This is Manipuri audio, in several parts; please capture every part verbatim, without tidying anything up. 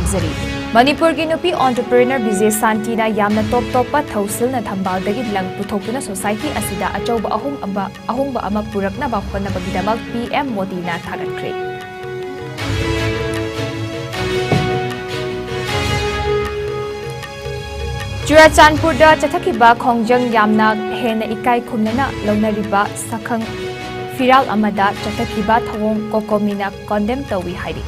ꯄꯤꯖꯔꯤ꯫ ꯃꯅꯤꯄꯨꯔꯒꯤ ꯅꯨꯄꯤ entrepreneur ꯕꯤꯖꯦ ꯁꯥꯟꯇꯤꯅ ꯌꯥꯝꯅ ꯇꯣꯞ ꯇꯣꯞꯄ ꯊꯧꯁꯤꯜꯅ ꯊꯝꯕꯥꯜꯗꯒꯤ ꯂꯪ ꯄꯨꯊꯣꯛꯇꯨꯅ society ꯑꯁꯤꯗ ꯑꯆꯧꯕ ꯑꯍꯣꯡ-, ꯑꯍꯣꯡꯕ ꯑꯃ ꯄꯨꯔꯛꯅꯕ ꯍꯣꯠꯅꯕꯒꯤꯗꯃꯛ ꯄꯤ ꯑꯦꯝ ꯃꯣꯗꯤꯅ ꯊꯥꯒꯠꯈ꯭ꯔꯦ꯫ ꯆꯨꯔꯥꯆꯥꯟꯄꯨꯔꯗ ꯆꯠꯊꯈꯤꯕ ꯈꯣꯡꯖꯪ ꯌꯥꯝꯅ ꯍꯦꯟꯅ ꯏꯀꯥꯏ ꯈꯨꯝꯅꯅ ꯂꯧꯅꯔꯤꯕ ꯁꯛꯈꯪ ꯐꯤꯔꯥꯜ ꯑꯃꯗ ꯆꯠꯊꯈꯤꯕ ꯊꯧꯑꯣꯡ ꯀꯣꯀꯣꯃꯤꯅ condemn ꯇꯧꯏ ꯍꯥꯏꯔꯤ꯫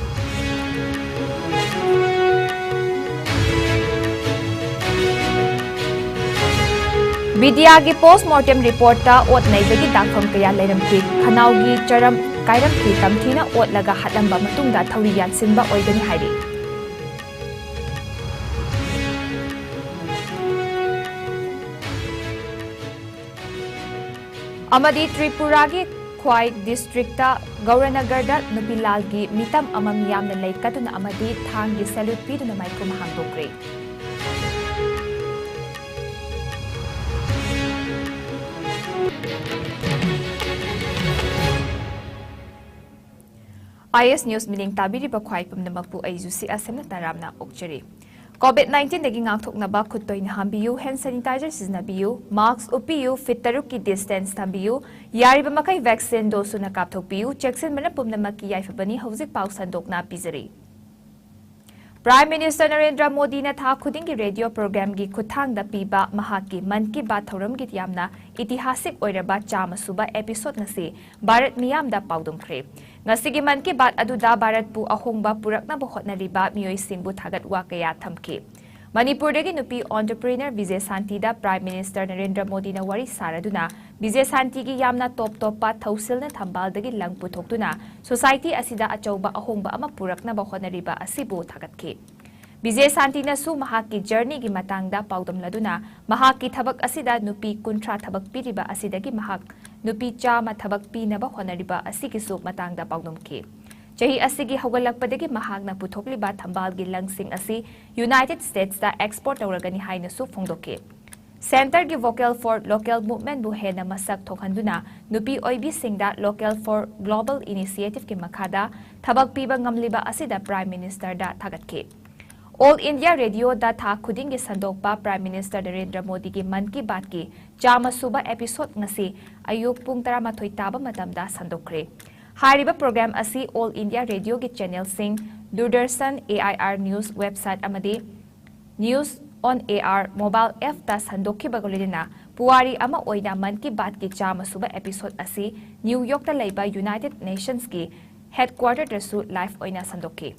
ꯕꯤꯗ꯭ꯌꯥꯒꯤ post mortem reportꯇ ꯑꯣꯠ ꯅꯩꯕꯒꯤ ꯗꯥꯛꯐꯝ ꯀꯌꯥ ꯂꯩꯔꯝꯈꯤ꯫ ꯈꯅꯥꯎꯒꯤ ꯆꯔꯝ ꯀꯥꯏꯔꯝꯈꯤ꯫ ꯇꯝꯊꯤꯅ ꯑꯣꯠꯂꯒ ꯍꯥꯠꯂꯝꯕ ꯃꯇꯨꯡꯗ ꯊꯧꯔꯤ ꯌꯥꯟꯁꯤꯟꯕ ꯑꯣꯏꯒꯅꯤ ꯍꯥꯏꯔꯤ꯫ ꯑꯃꯗꯤ ꯇ꯭ꯔꯤꯄꯨꯔꯥꯒꯤ ꯈ꯭ꯋꯥꯏ districtꯇ ꯒꯧꯔꯅꯒꯔꯗ ꯅꯨꯄꯤ ꯂꯥꯜꯒꯤ ꯃꯤꯇꯝ ꯑꯃ ꯃꯤꯌꯥꯝꯅ ꯂꯩ ꯀꯠꯇꯨꯅ ꯑꯃꯗꯤ ꯊꯥꯡꯒꯤ salute ꯄꯤꯗꯨꯅ ꯃꯥꯏꯈꯨꯝ ꯍꯥꯡꯗꯣꯛꯈ꯭ꯔꯦ꯫ ꯑꯥꯏ ꯑꯦꯁ News ꯃꯤꯠꯌꯦꯡ ꯇꯥꯕꯤꯔꯤꯕ ꯈ꯭ꯋꯥꯏ ꯄꯨꯝꯅꯃꯛꯄꯨ ꯑꯩ ꯖꯨꯁꯤ ꯑꯁꯦꯝꯅ ꯇꯔꯥꯝꯅ ꯑꯣꯛꯆꯔꯤ꯫ COVID nineteenꯗꯒꯤ ꯉꯥꯛꯊꯣꯛꯅꯕ ꯈꯨꯠ ꯇꯣꯏꯅ ꯍꯥꯝꯕꯤꯌꯨ, hand sanitizer ꯁꯤꯖꯤꯟꯅꯕꯤꯌꯨ, mask ꯎꯞꯄꯤꯌꯨ, feet ꯇꯔꯨꯛꯀꯤ distance ꯊꯝꯕꯤꯌꯨ, ꯌꯥꯔꯤꯕ ꯃꯈꯩ vaccine dose ꯁꯨꯅ ꯀꯥꯞꯊꯣꯛꯄꯤꯌꯨ, ꯆꯦꯛꯁꯤꯟꯕꯅ ꯄꯨꯝꯅꯃꯛꯀꯤ ꯌꯥꯏꯐꯕꯅꯤ꯫ ꯍꯧꯖꯤꯛ ꯄꯥꯎ ꯁꯟꯗꯣꯛꯅ ꯄꯤꯖꯔꯤ꯫ Prime Minister ꯅꯔꯦꯟꯗ꯭ꯔ ꯃꯣꯗꯤꯅ ꯊꯥ ꯈꯨꯗꯤꯡꯒꯤ radio programꯒꯤ ꯈꯨꯠꯊꯥꯡꯗ ꯄꯤꯕ ꯃꯍꯥꯛꯀꯤ ꯃꯟ ꯀꯤ ꯕꯥꯠ ꯊꯧꯔꯝꯒꯤ ꯌꯥꯝꯅ ꯏꯇꯤꯍꯥꯁꯤꯛ ꯑꯣꯏꯔꯕ ꯆꯥꯝꯃ ꯁꯨꯕ episode ꯉꯁꯤ ꯚꯥꯔꯠ ꯃꯤꯌꯥꯝꯗ ꯄꯥꯎꯗꯝꯈ꯭ꯔꯦ꯫ ꯉꯁꯤꯒꯤ ꯃꯟ ꯀꯤ ꯕꯥꯠ ꯑꯗꯨꯗ ꯚꯥꯔꯠꯄꯨ ꯑꯍꯣꯡꯕ ꯄꯨꯔꯛꯅꯕ ꯍꯣꯠꯅꯔꯤꯕ ꯃꯤꯑꯣꯏꯁꯤꯡꯕꯨ ꯊꯥꯒꯠ ꯋꯥ ꯀꯌꯥ ꯊꯝꯈꯤ꯫ ꯃꯅꯤꯄꯨꯔꯗꯒꯤ ꯅꯨꯄꯤ entrepreneur Bijay ꯁꯥꯟꯇꯤꯗ Prime Minister Narendra ꯃꯣꯗꯤꯅ ꯋꯥꯔꯤ ꯁꯥꯔꯗꯨꯅ ꯕꯤꯖꯦ ꯁꯥꯟꯇꯤꯒꯤ ꯌꯥꯝꯅ ꯇꯣꯞ ꯇꯣꯞꯄ ꯊꯧꯁꯤꯜꯅ ꯊꯝꯕꯥꯜꯗꯒꯤ ꯂꯪ ꯄꯨꯊꯣꯛꯇꯨꯅ society ꯑꯁꯤꯗ ꯑꯆꯧꯕ ꯑꯍꯣꯡꯕ ꯑꯃ ꯄꯨꯔꯛꯅꯕ ꯍꯣꯠꯅꯔꯤꯕ ꯑꯁꯤꯕꯨ ꯊꯥꯒꯠꯈꯤ꯫ ꯕꯤꯖꯦ ꯁꯥꯟꯇꯤꯅꯁꯨ ꯃꯍꯥꯛꯀꯤ journeyꯒꯤ ꯃꯇꯥꯡꯗ ꯄꯥꯎꯗꯝꯂꯗꯨꯅ ꯃꯍꯥꯛꯀꯤ ꯊꯕꯛ ꯑꯁꯤꯗ ꯅꯨꯄꯤ ꯀꯨꯟꯊ꯭ꯔꯥ ꯊꯕꯛ ꯄꯤꯔꯤꯕ ꯑꯁꯤꯗꯒꯤ ꯃꯍꯥꯛ ꯅꯨꯄꯤ ꯆꯥꯝꯃ ꯊꯕꯛ ꯄꯤꯅꯕ ꯍꯣꯠꯅꯔꯤꯕ ꯑꯁꯤꯒꯤꯁꯨ ꯃꯇꯥꯡꯗ ꯄꯥꯎꯗꯝꯈꯤ꯫ ꯆꯍꯤ ꯑꯁꯤꯒꯤ ꯍꯧꯒꯠꯂꯛꯄꯗꯒꯤ ꯃꯍꯥꯛꯅ ꯄꯨꯊꯣꯛꯂꯤꯕ ꯊꯝꯕꯥꯜꯒꯤ ꯂꯪꯁꯤꯡ ꯑꯁꯤ United Statesꯇ export ꯇꯧꯔꯒꯅꯤ ꯍꯥꯏꯅꯁꯨ ꯐꯣꯡꯗꯣꯛꯈꯤ꯫ Centreꯒꯤ Vocal for Local movementꯕꯨ ꯍꯦꯟꯅ ꯃꯁꯛ ꯊꯣꯛꯍꯟꯗꯨꯅ ꯅꯨꯄꯤ ꯑꯣꯏꯕꯤꯁꯤꯡꯗ Local for Global initiativeꯀꯤ ꯃꯈꯥꯗ ꯊꯕꯛ ꯄꯤꯕ ꯉꯝꯂꯤꯕ ꯑꯁꯤꯗ Prime Ministerꯗ ꯊꯥꯒꯠꯈꯤ꯫ All India Radioꯗ ꯊꯥ ꯈꯨꯗꯤꯡꯒꯤ ꯁꯟꯗꯣꯛꯄ Prime Minister ꯅꯔꯦꯟꯗ꯭ꯔ ꯃꯣꯗꯤꯒꯤ ꯃꯟ ꯀꯤ ꯕꯥꯠꯀꯤ ꯆꯥꯝꯃ ꯁꯨꯕ episode ꯉꯁꯤ ꯑꯌꯨꯛ ꯄꯨꯡ ꯇꯔꯥꯃꯥꯊꯣꯏ ꯇꯥꯕ ꯃꯇꯝꯗ ꯁꯟꯗꯣꯛꯈ꯭ꯔꯦ꯫ ꯍꯥꯏꯔꯤꯕ program ꯑꯁꯤ All India Radioꯒꯤ channelꯁꯤꯡ, Doordarshan, A I R News website ꯑꯃꯗꯤ News on A I R mobile appꯇ ꯁꯟꯗꯣꯛꯈꯤꯕꯒ ꯂꯣꯏꯅꯅ ꯄꯨꯋꯥꯔꯤ ꯑꯃ ꯑꯣꯏꯅ ꯃꯟ ꯀꯤ ꯕꯥꯠꯀꯤ ꯆꯥꯝꯃ ꯁꯨꯕ episode ꯑꯁꯤ New Yorkꯇ ꯂꯩꯕ United Nationsꯀꯤ headquarterꯗꯁꯨ live ꯑꯣꯏꯅ ꯁꯟꯗꯣꯛꯈꯤ꯫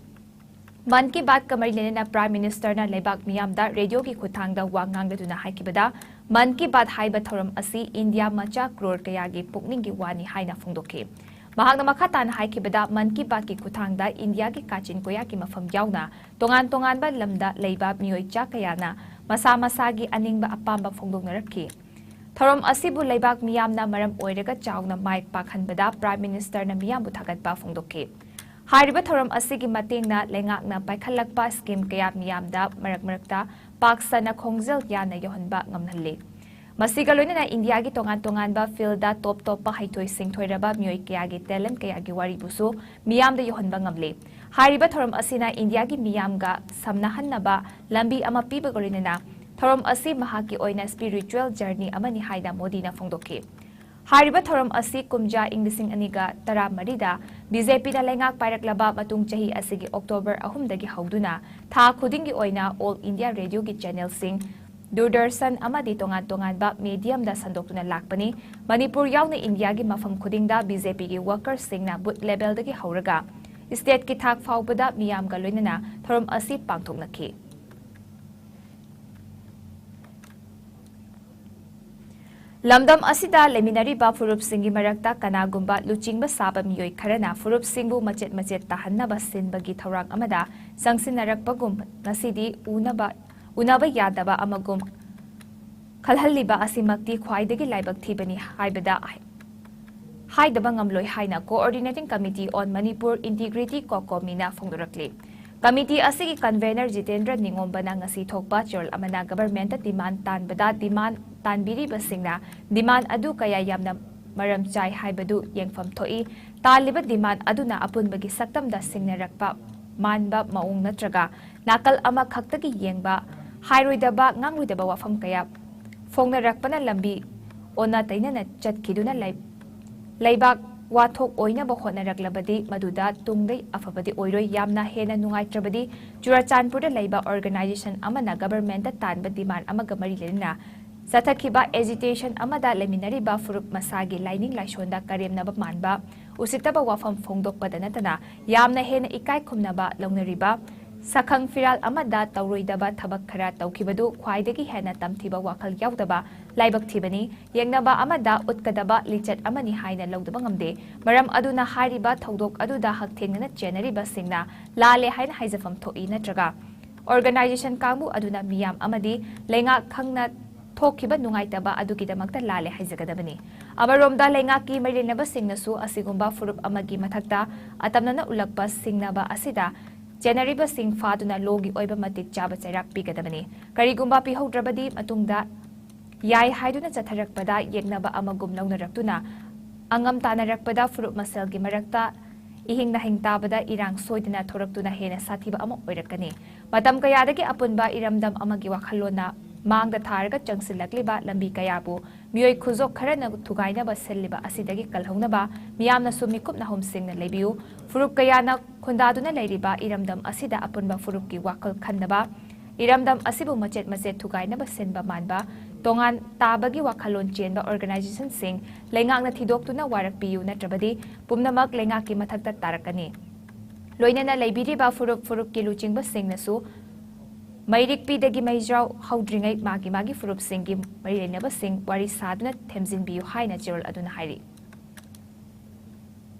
ꯃꯟ ꯀꯤ ꯕꯥꯠꯀ ꯃꯔꯤ ꯂꯩꯅꯅ Prime Ministerꯅ ꯂꯩꯕꯥꯛ ꯃꯤꯌꯥꯝꯗ radioꯒꯤ ꯈꯨꯠꯊꯥꯡꯗ ꯋꯥ ꯉꯥꯡꯂꯗꯨꯅ ꯍꯥꯏꯈꯤꯕꯗ, ꯃꯟ ꯀꯤ ꯕꯥꯠ ꯍꯥꯏꯕ ꯊꯧꯔꯝ ꯑꯁꯤ ꯏꯟꯗꯤꯌꯥ ꯃꯆꯥ ꯀ꯭ꯔꯣꯔ ꯀꯌꯥꯒꯤ ꯄꯨꯛꯅꯤꯡꯒꯤ ꯋꯥꯅꯤ ꯍꯥꯏꯅ ꯐꯣꯡꯗꯣꯛꯈꯤ꯫ ꯃꯍꯥꯛꯅ ꯃꯈꯥ ꯇꯥꯅ ꯍꯥꯏꯈꯤꯕꯗ, ꯃꯟ ꯀꯤ ꯕꯥꯠꯀꯤ ꯈꯨꯠꯊꯥꯡꯗ ꯏꯟꯗꯤꯌꯥꯒꯤ ꯀꯥꯆꯤꯟ ꯀꯣꯌꯥꯒꯤ ꯃꯐꯝ ꯌꯥꯎꯅ ꯇꯣꯉꯥꯟ ꯇꯣꯉꯥꯟꯕ ꯂꯝꯗ ꯂꯩꯕ ꯃꯤꯑꯣꯏ ꯆꯥ ꯀꯌꯥꯅ ꯃꯁꯥ ꯃꯁꯥꯒꯤ ꯑꯅꯤꯡꯕ ꯑꯄꯥꯝꯕ ꯐꯣꯡꯗꯣꯛꯅꯔꯛꯈꯤ꯫ ꯊꯧꯔꯝ ꯑꯁꯤꯕꯨ ꯂꯩꯕꯥꯛ ꯃꯤꯌꯥꯝꯅ ꯃꯔꯝ ꯑꯣꯏꯔꯒ ꯆꯥꯎꯅ ꯃꯥꯏ ꯄꯥꯛꯍꯟꯕꯗ Prime Ministerꯅ ꯃꯤꯌꯥꯝꯕꯨ ꯊꯥꯒꯠꯄ ꯐꯣꯡꯗꯣꯛꯈꯤ꯫ ꯍꯥꯏꯔꯤꯕ ꯊꯧꯔꯝ ꯑꯁꯤꯒꯤ ꯃꯇꯦꯡꯅ ꯂꯩꯉꯥꯛꯅ ꯄꯥꯏꯈꯠꯂꯛꯄ scheme ꯀꯌꯥ ꯃꯤꯌꯥꯝꯗ ꯃꯔꯛ ꯃꯔꯛꯇ ꯄꯥꯛ ꯁꯟꯅ ꯈꯣꯡꯖꯦꯜ ꯌꯥꯅ ꯌꯧꯍꯟꯕ ꯉꯝꯍꯜꯂꯤ꯫ ꯃꯁꯤꯒ ꯂꯣꯏꯅꯅ ꯏꯟꯗꯤꯌꯥꯒꯤ ꯇꯣꯉꯥꯟ ꯇꯣꯉꯥꯟꯕ fieldꯗ top topꯄ ꯍꯩꯊꯣꯏ ꯁꯤꯡꯊꯣꯏꯔꯕ ꯃꯤꯑꯣꯏ ꯀꯌꯥꯒꯤ talent ꯀꯌꯥꯒꯤ ꯋꯥꯔꯤꯕꯨꯁꯨ ꯃꯤꯌꯥꯝꯗ ꯌꯧꯍꯟꯕ ꯉꯝꯂꯤ꯫ ꯍꯥꯏꯔꯤꯕ ꯊꯧꯔꯝ ꯑꯁꯤꯅ ꯏꯟꯗꯤꯌꯥꯒꯤ ꯃꯤꯌꯥꯝꯒ ꯁꯝꯅꯍꯟꯅꯕ ꯂꯝꯕꯤ ꯑꯃ ꯄꯤꯕꯒ ꯂꯣꯏꯅꯅ ꯊꯧꯔꯝ ꯑꯁꯤ ꯃꯍꯥꯛꯀꯤ ꯑꯣꯏꯅ spiritual journey ꯑꯃꯅꯤ ꯍꯥꯏꯅ ꯃꯣꯗꯤꯅ ꯐꯣꯡꯗꯣꯛꯈꯤ꯫ ꯍꯥꯏꯔꯤꯕ ꯊꯧꯔꯝ ꯑꯁꯤ ꯀꯨꯝꯖꯥ ꯏꯪ ꯂꯤꯁꯤꯡ ꯑꯅꯤꯒ ꯇꯔꯥꯃꯔꯤꯗ BJPꯅ ꯂꯩꯉꯥꯛ ꯄꯥꯏꯔꯛꯂꯕ ꯃꯇꯨꯡ ꯆꯍꯤ ꯑꯁꯤꯒꯤ October ꯑꯍꯨꯝꯗꯒꯤ ꯍꯧꯗꯨꯅ ꯊꯥ ꯈꯨꯗꯤꯡꯒꯤ ꯑꯣꯏꯅ All India Radioꯒꯤ channelꯁꯤꯡ, Doordarshan ꯑꯃꯗꯤ ꯇꯣꯉꯥꯟ ꯇꯣꯉꯥꯟꯕ mediumꯗ ꯁꯟꯗꯣꯛꯇꯨꯅ ꯂꯥꯛꯄꯅꯤ꯫ ꯃꯅꯤꯄꯨꯔ ꯌꯥꯎꯅ ꯏꯟꯗꯤꯌꯥꯒꯤ ꯃꯐꯝ ꯈꯨꯗꯤꯡꯗ BJPꯒꯤ workerꯁꯤꯡꯅ booth levelꯗꯒꯤ ꯍꯧꯔꯒ stateꯀꯤ ꯊꯥꯛ ꯐꯥꯎꯕꯗ ꯃꯤꯌꯥꯝꯒ ꯂꯣꯏꯅꯅ ꯊꯧꯔꯝ ꯑꯁꯤ ꯄꯥꯡꯊꯣꯛꯅꯈꯤ꯫ ꯂꯝꯗꯝ ꯑꯁꯤꯗ ꯂꯩꯃꯤꯟꯅꯔꯤꯕ ꯐꯨꯔꯨꯞꯁꯤꯡꯒꯤ ꯃꯔꯛꯇ ꯀꯅꯥꯒꯨꯝꯕ ꯂꯨꯆꯤꯡꯕ ꯁꯥꯕ ꯃꯤꯑꯣꯏ ꯈꯔꯅ ꯐꯨꯔꯨꯞꯁꯤꯡꯕꯨ ꯃꯆꯦꯠ ꯃꯆꯦꯠ ꯇꯥꯍꯟꯅꯕ ꯁꯤꯟꯕꯒꯤ ꯊꯧꯔꯥꯡ ꯑꯃꯗ ꯆꯪꯁꯤꯟꯅꯔꯛꯄꯒꯨꯝ ꯉꯁꯤꯗꯤ ꯎꯅꯕ, ꯎꯅꯕ ꯌꯥꯗꯕ ꯑꯃꯒꯨꯝ ꯈꯜꯍꯜꯂꯤꯕ ꯑꯁꯤꯃꯛꯇꯤ ꯈ꯭ꯋꯥꯏꯗꯒꯤ ꯂꯥꯏꯕꯛ ꯊꯤꯕꯅꯤ ꯍꯥꯏꯕꯗ ꯍꯥꯏꯗꯕ ꯉꯝꯂꯣꯏ ꯍꯥꯏꯅ Coordinating Committee on Manipur Integrity, COCOMIꯅ ꯐꯣꯡꯗꯣꯔꯛꯂꯤ꯫ Committee ꯑꯁꯤꯒꯤ convener ꯖꯤꯇꯦꯟꯗ꯭ꯔ ꯅꯤꯉꯣꯝꯕꯅ ꯉꯁꯤ ꯊꯣꯛꯄ ꯆꯦꯔꯣꯜ ꯑꯃꯅ governmentꯇ demand ꯇꯥꯟꯕꯗ demand ꯇꯥꯟꯕꯤꯔꯤꯕꯁꯤꯡꯅ demand ꯑꯗꯨ ꯀꯌꯥ ꯌꯥꯝꯅ ꯃꯔꯝ ꯆꯥꯏ ꯍꯥꯏꯕꯗꯨ ꯌꯦꯡꯐꯝ ꯊꯣꯛꯏ꯫ ꯇꯥꯜꯂꯤꯕ demand ꯑꯗꯨꯅ ꯑꯄꯨꯟꯕꯒꯤ ꯁꯛꯇꯝꯗ ꯁꯤꯡꯅꯔꯛꯄ ꯃꯥꯟꯕ ꯃꯑꯣꯡ ꯅꯠꯇ꯭ꯔꯒ ꯅꯥꯀꯜ ꯑꯃꯈꯛꯇꯒꯤ ꯌꯦꯡꯕ, ꯍꯥꯏꯔꯣꯏꯗꯕ, ꯉꯥꯡꯂꯣꯏꯗꯕ ꯋꯥꯐꯝ ꯀꯌꯥ ꯐꯣꯡꯅꯔꯛꯄꯅ ꯂꯝꯕꯤ ꯑꯣꯟꯅ ꯇꯩꯅꯅ ꯆꯠꯈꯤꯗꯨꯅ ꯂꯩ-, ꯂꯩꯕꯥꯛ ꯋꯥꯊꯣꯛ ꯑꯣꯏꯅꯕ ꯍꯣꯠꯅꯔꯛꯂꯕꯗꯤ ꯃꯗꯨꯗ ꯇꯨꯡꯗꯩ ꯑꯐꯕꯗꯤ ꯑꯣꯏꯔꯣꯏ꯫ ꯌꯥꯝꯅ ꯍꯦꯟꯅ ꯅꯨꯡꯉꯥꯏꯇ꯭ꯔꯕꯗꯤ ꯆꯨꯔꯥꯆꯥꯟꯄꯨꯔꯗ ꯂꯩꯕ organization ꯑꯃꯅ governmentꯇ ꯇꯥꯟꯕ demand ꯑꯃꯒ ꯃꯔꯤ ꯂꯩꯅꯅ ꯆꯠꯊꯈꯤꯕ agitation ꯑꯃꯗ ꯂꯩꯃꯤꯟꯅꯔꯤꯕ ꯐꯨꯔꯨꯞ ꯃꯁꯥꯒꯤ ꯂꯥꯏꯅꯤꯡ ꯂꯥꯏꯁꯣꯟꯗ ꯀꯔꯦꯝꯅꯕ ꯃꯥꯟꯕ, ꯎꯁꯤꯠꯇꯕ ꯋꯥꯐꯝ ꯐꯣꯡꯗꯣꯛꯄꯗ ꯅꯠꯇꯅ ꯌꯥꯝꯅ ꯍꯦꯟꯅ ꯏꯀꯥꯏ ꯈꯨꯝꯅꯕ ꯂꯧꯅꯔꯤꯕ ꯁꯛꯈꯪ ꯐꯤꯔꯥꯜ ꯑꯃꯗ ꯇꯧꯔꯣꯏꯗꯕ ꯊꯕꯛ ꯈꯔ ꯇꯧꯈꯤꯕꯗꯨ ꯈ꯭ꯋꯥꯏꯗꯒꯤ ꯍꯦꯟꯅ ꯇꯝꯊꯤꯕ ꯋꯥꯈꯜ ꯌꯥꯎꯗꯕ ꯂꯥꯏꯕꯛ ꯊꯤꯕꯅꯤ꯫ ꯌꯦꯡꯅꯕ ꯑꯃꯗ ꯎꯠꯀꯗꯕ ꯂꯤꯆꯠ ꯑꯃꯅꯤ ꯍꯥꯏꯅ ꯂꯧꯗꯕ ꯉꯝꯗꯦ꯫ ꯃꯔꯝ ꯑꯗꯨꯅ ꯍꯥꯏꯔꯤꯕ ꯊꯧꯗꯣꯛ ꯑꯗꯨꯗ ꯍꯛꯊꯦꯡꯅꯅ ꯆꯦꯟꯅꯔꯤꯕꯁꯤꯡꯅ ꯂꯥꯜꯂꯦ ꯍꯥꯏꯅ ꯍꯥꯏꯖꯐꯝ ꯊꯣꯛꯏ, ꯅꯠꯇ꯭ꯔꯒ organization ꯀꯥꯡꯕꯨ ꯑꯗꯨꯅ ꯃꯤꯌꯥꯝ ꯑꯃꯗꯤ ꯂꯩꯉꯥꯛ ꯈꯪꯅ ꯊꯣꯛꯈꯤꯕ ꯅꯨꯡꯉꯥꯏꯇꯕ ꯑꯗꯨꯒꯤꯗꯃꯛꯇ ꯂꯥꯜꯂꯦ ꯍꯥꯏꯖꯒꯗꯕꯅꯤ꯫ ꯑꯃꯔꯣꯝꯗ ꯂꯩꯉꯥꯛꯀꯤ ꯃꯔꯤ ꯂꯩꯅꯕꯁꯤꯡꯅꯁꯨ ꯑꯁꯤꯒꯨꯝꯕ ꯐꯨꯔꯨꯞ ꯑꯃꯒꯤ ꯃꯊꯛꯇ ꯑꯇꯝꯅꯅ ꯎꯠꯂꯛꯄ ꯁꯤꯡꯅꯕ ꯑꯁꯤꯗ ꯆꯦꯟꯅꯔꯤꯕꯁꯤꯡ ꯐꯥꯗꯨꯅ lawꯒꯤ ꯑꯣꯏꯕ ꯃꯇꯤꯛ ꯆꯥꯕ ꯆꯩꯔꯥꯛ ꯄꯤꯒꯗꯕꯅꯤ꯫ ꯀꯔꯤꯒꯨꯝꯕ ꯄꯤꯍꯧꯗ꯭ꯔꯕꯗꯤ ꯃꯇꯨꯡꯗ ꯌꯥꯏ ꯍꯥꯏꯗꯨꯅ ꯆꯠꯊꯔꯛꯄꯗ ꯌꯦꯛꯅꯕ ꯑꯃꯒꯨꯝ ꯂꯧꯅꯔꯛꯇꯨꯅ ꯑꯉꯝ ꯇꯥꯅꯔꯛꯄꯗ ꯐꯨꯔꯨꯞ ꯃꯁꯦꯜꯒꯤ ꯃꯔꯛꯇ ꯏꯍꯤꯡ ꯅꯥꯍꯤꯡ ꯇꯥꯕꯗ ꯏꯔꯥꯡ ꯁꯣꯏꯗꯅ ꯊꯣꯔꯛꯇꯨꯅ ꯍꯦꯟꯅ ꯁꯥꯊꯤꯕ ꯑꯃ ꯑꯣꯏꯔꯛꯀꯅꯤ꯫ ꯃꯇꯝ ꯀꯌꯥꯗꯒꯤ ꯑꯄꯨꯟꯕ ꯏꯔꯝꯗꯝ ꯑꯃꯒꯤ ꯋꯥꯈꯜꯂꯣꯟꯅ ꯃꯥꯡꯗ ꯊꯥꯔꯒ ꯆꯪꯁꯤꯜꯂꯛꯂꯤꯕ ꯂꯝꯕꯤ ꯀꯌꯥꯕꯨ ꯃꯤꯑꯣꯏ ꯈꯨꯖꯣꯛ ꯈꯔꯅ ꯊꯨꯒꯥꯏꯅꯕ ꯁꯤꯜꯂꯤꯕ ꯑꯁꯤꯗꯒꯤ ꯀꯜꯍꯧꯅꯕ ꯃꯤꯌꯥꯝꯅꯁꯨ ꯃꯤꯀꯨꯞ ꯅꯥꯍꯨꯝ ꯁꯦꯡꯅ ꯂꯩꯕꯤꯌꯨ꯫ ꯐꯨꯔꯨꯞ ꯀꯌꯥꯅ ꯈꯨꯟꯗꯥꯗꯨꯅ ꯂꯩꯔꯤꯕ ꯏꯔꯝꯗꯝ ꯑꯁꯤꯗ ꯑꯄꯨꯟꯕ ꯐꯨꯔꯨꯞꯀꯤ ꯋꯥꯈꯜ ꯈꯟꯗꯕ, ꯏꯔꯝꯗꯝ ꯑꯁꯤꯕꯨ ꯃꯆꯦꯠ ꯃꯆꯦꯠ ꯊꯨꯒꯥꯏꯅꯕ ꯁꯤꯟꯕ ꯃꯥꯟꯕ, ꯇꯣꯉꯥꯟ ꯇꯥꯕꯒꯤ ꯋꯥꯈꯜꯂꯣꯟ ꯆꯦꯟꯕ organizationꯁꯤꯡ ꯂꯩꯉꯥꯛꯅ ꯊꯤꯗꯣꯛꯇꯨꯅ ꯋꯥꯔꯛꯄꯤꯌꯨ, ꯅꯠꯇ꯭ꯔꯕꯗꯤ ꯄꯨꯝꯅꯃꯛ ꯂꯩꯉꯥꯛꯀꯤ ꯃꯊꯛꯇ ꯇꯥꯔꯛꯀꯅꯤ꯫ ꯂꯣꯏꯅꯅ ꯂꯩꯕꯤꯔꯤꯕ ꯐꯨꯔꯨꯞ ꯐꯨꯔꯨꯞꯀꯤ ꯂꯨꯆꯤꯡꯕꯁꯤꯡꯅꯁꯨ ꯃꯩꯔꯤꯛꯄꯤꯗꯒꯤ ꯃꯩꯖꯥꯎ ꯍꯧꯗ꯭ꯔꯤꯉꯩ ꯃꯥꯒꯤ ꯃꯥꯒꯤ ꯐꯨꯔꯨꯞꯁꯤꯡꯒꯤ ꯃꯔꯤ ꯂꯩꯅꯕꯁꯤꯡ ꯋꯥꯔꯤ ꯁꯥꯗꯨꯅ ꯊꯦꯝꯖꯤꯟꯕꯤꯌꯨ ꯍꯥꯏꯅ ꯆꯦꯔꯣꯜ ꯑꯗꯨꯅ ꯍꯥꯏꯔꯤ꯫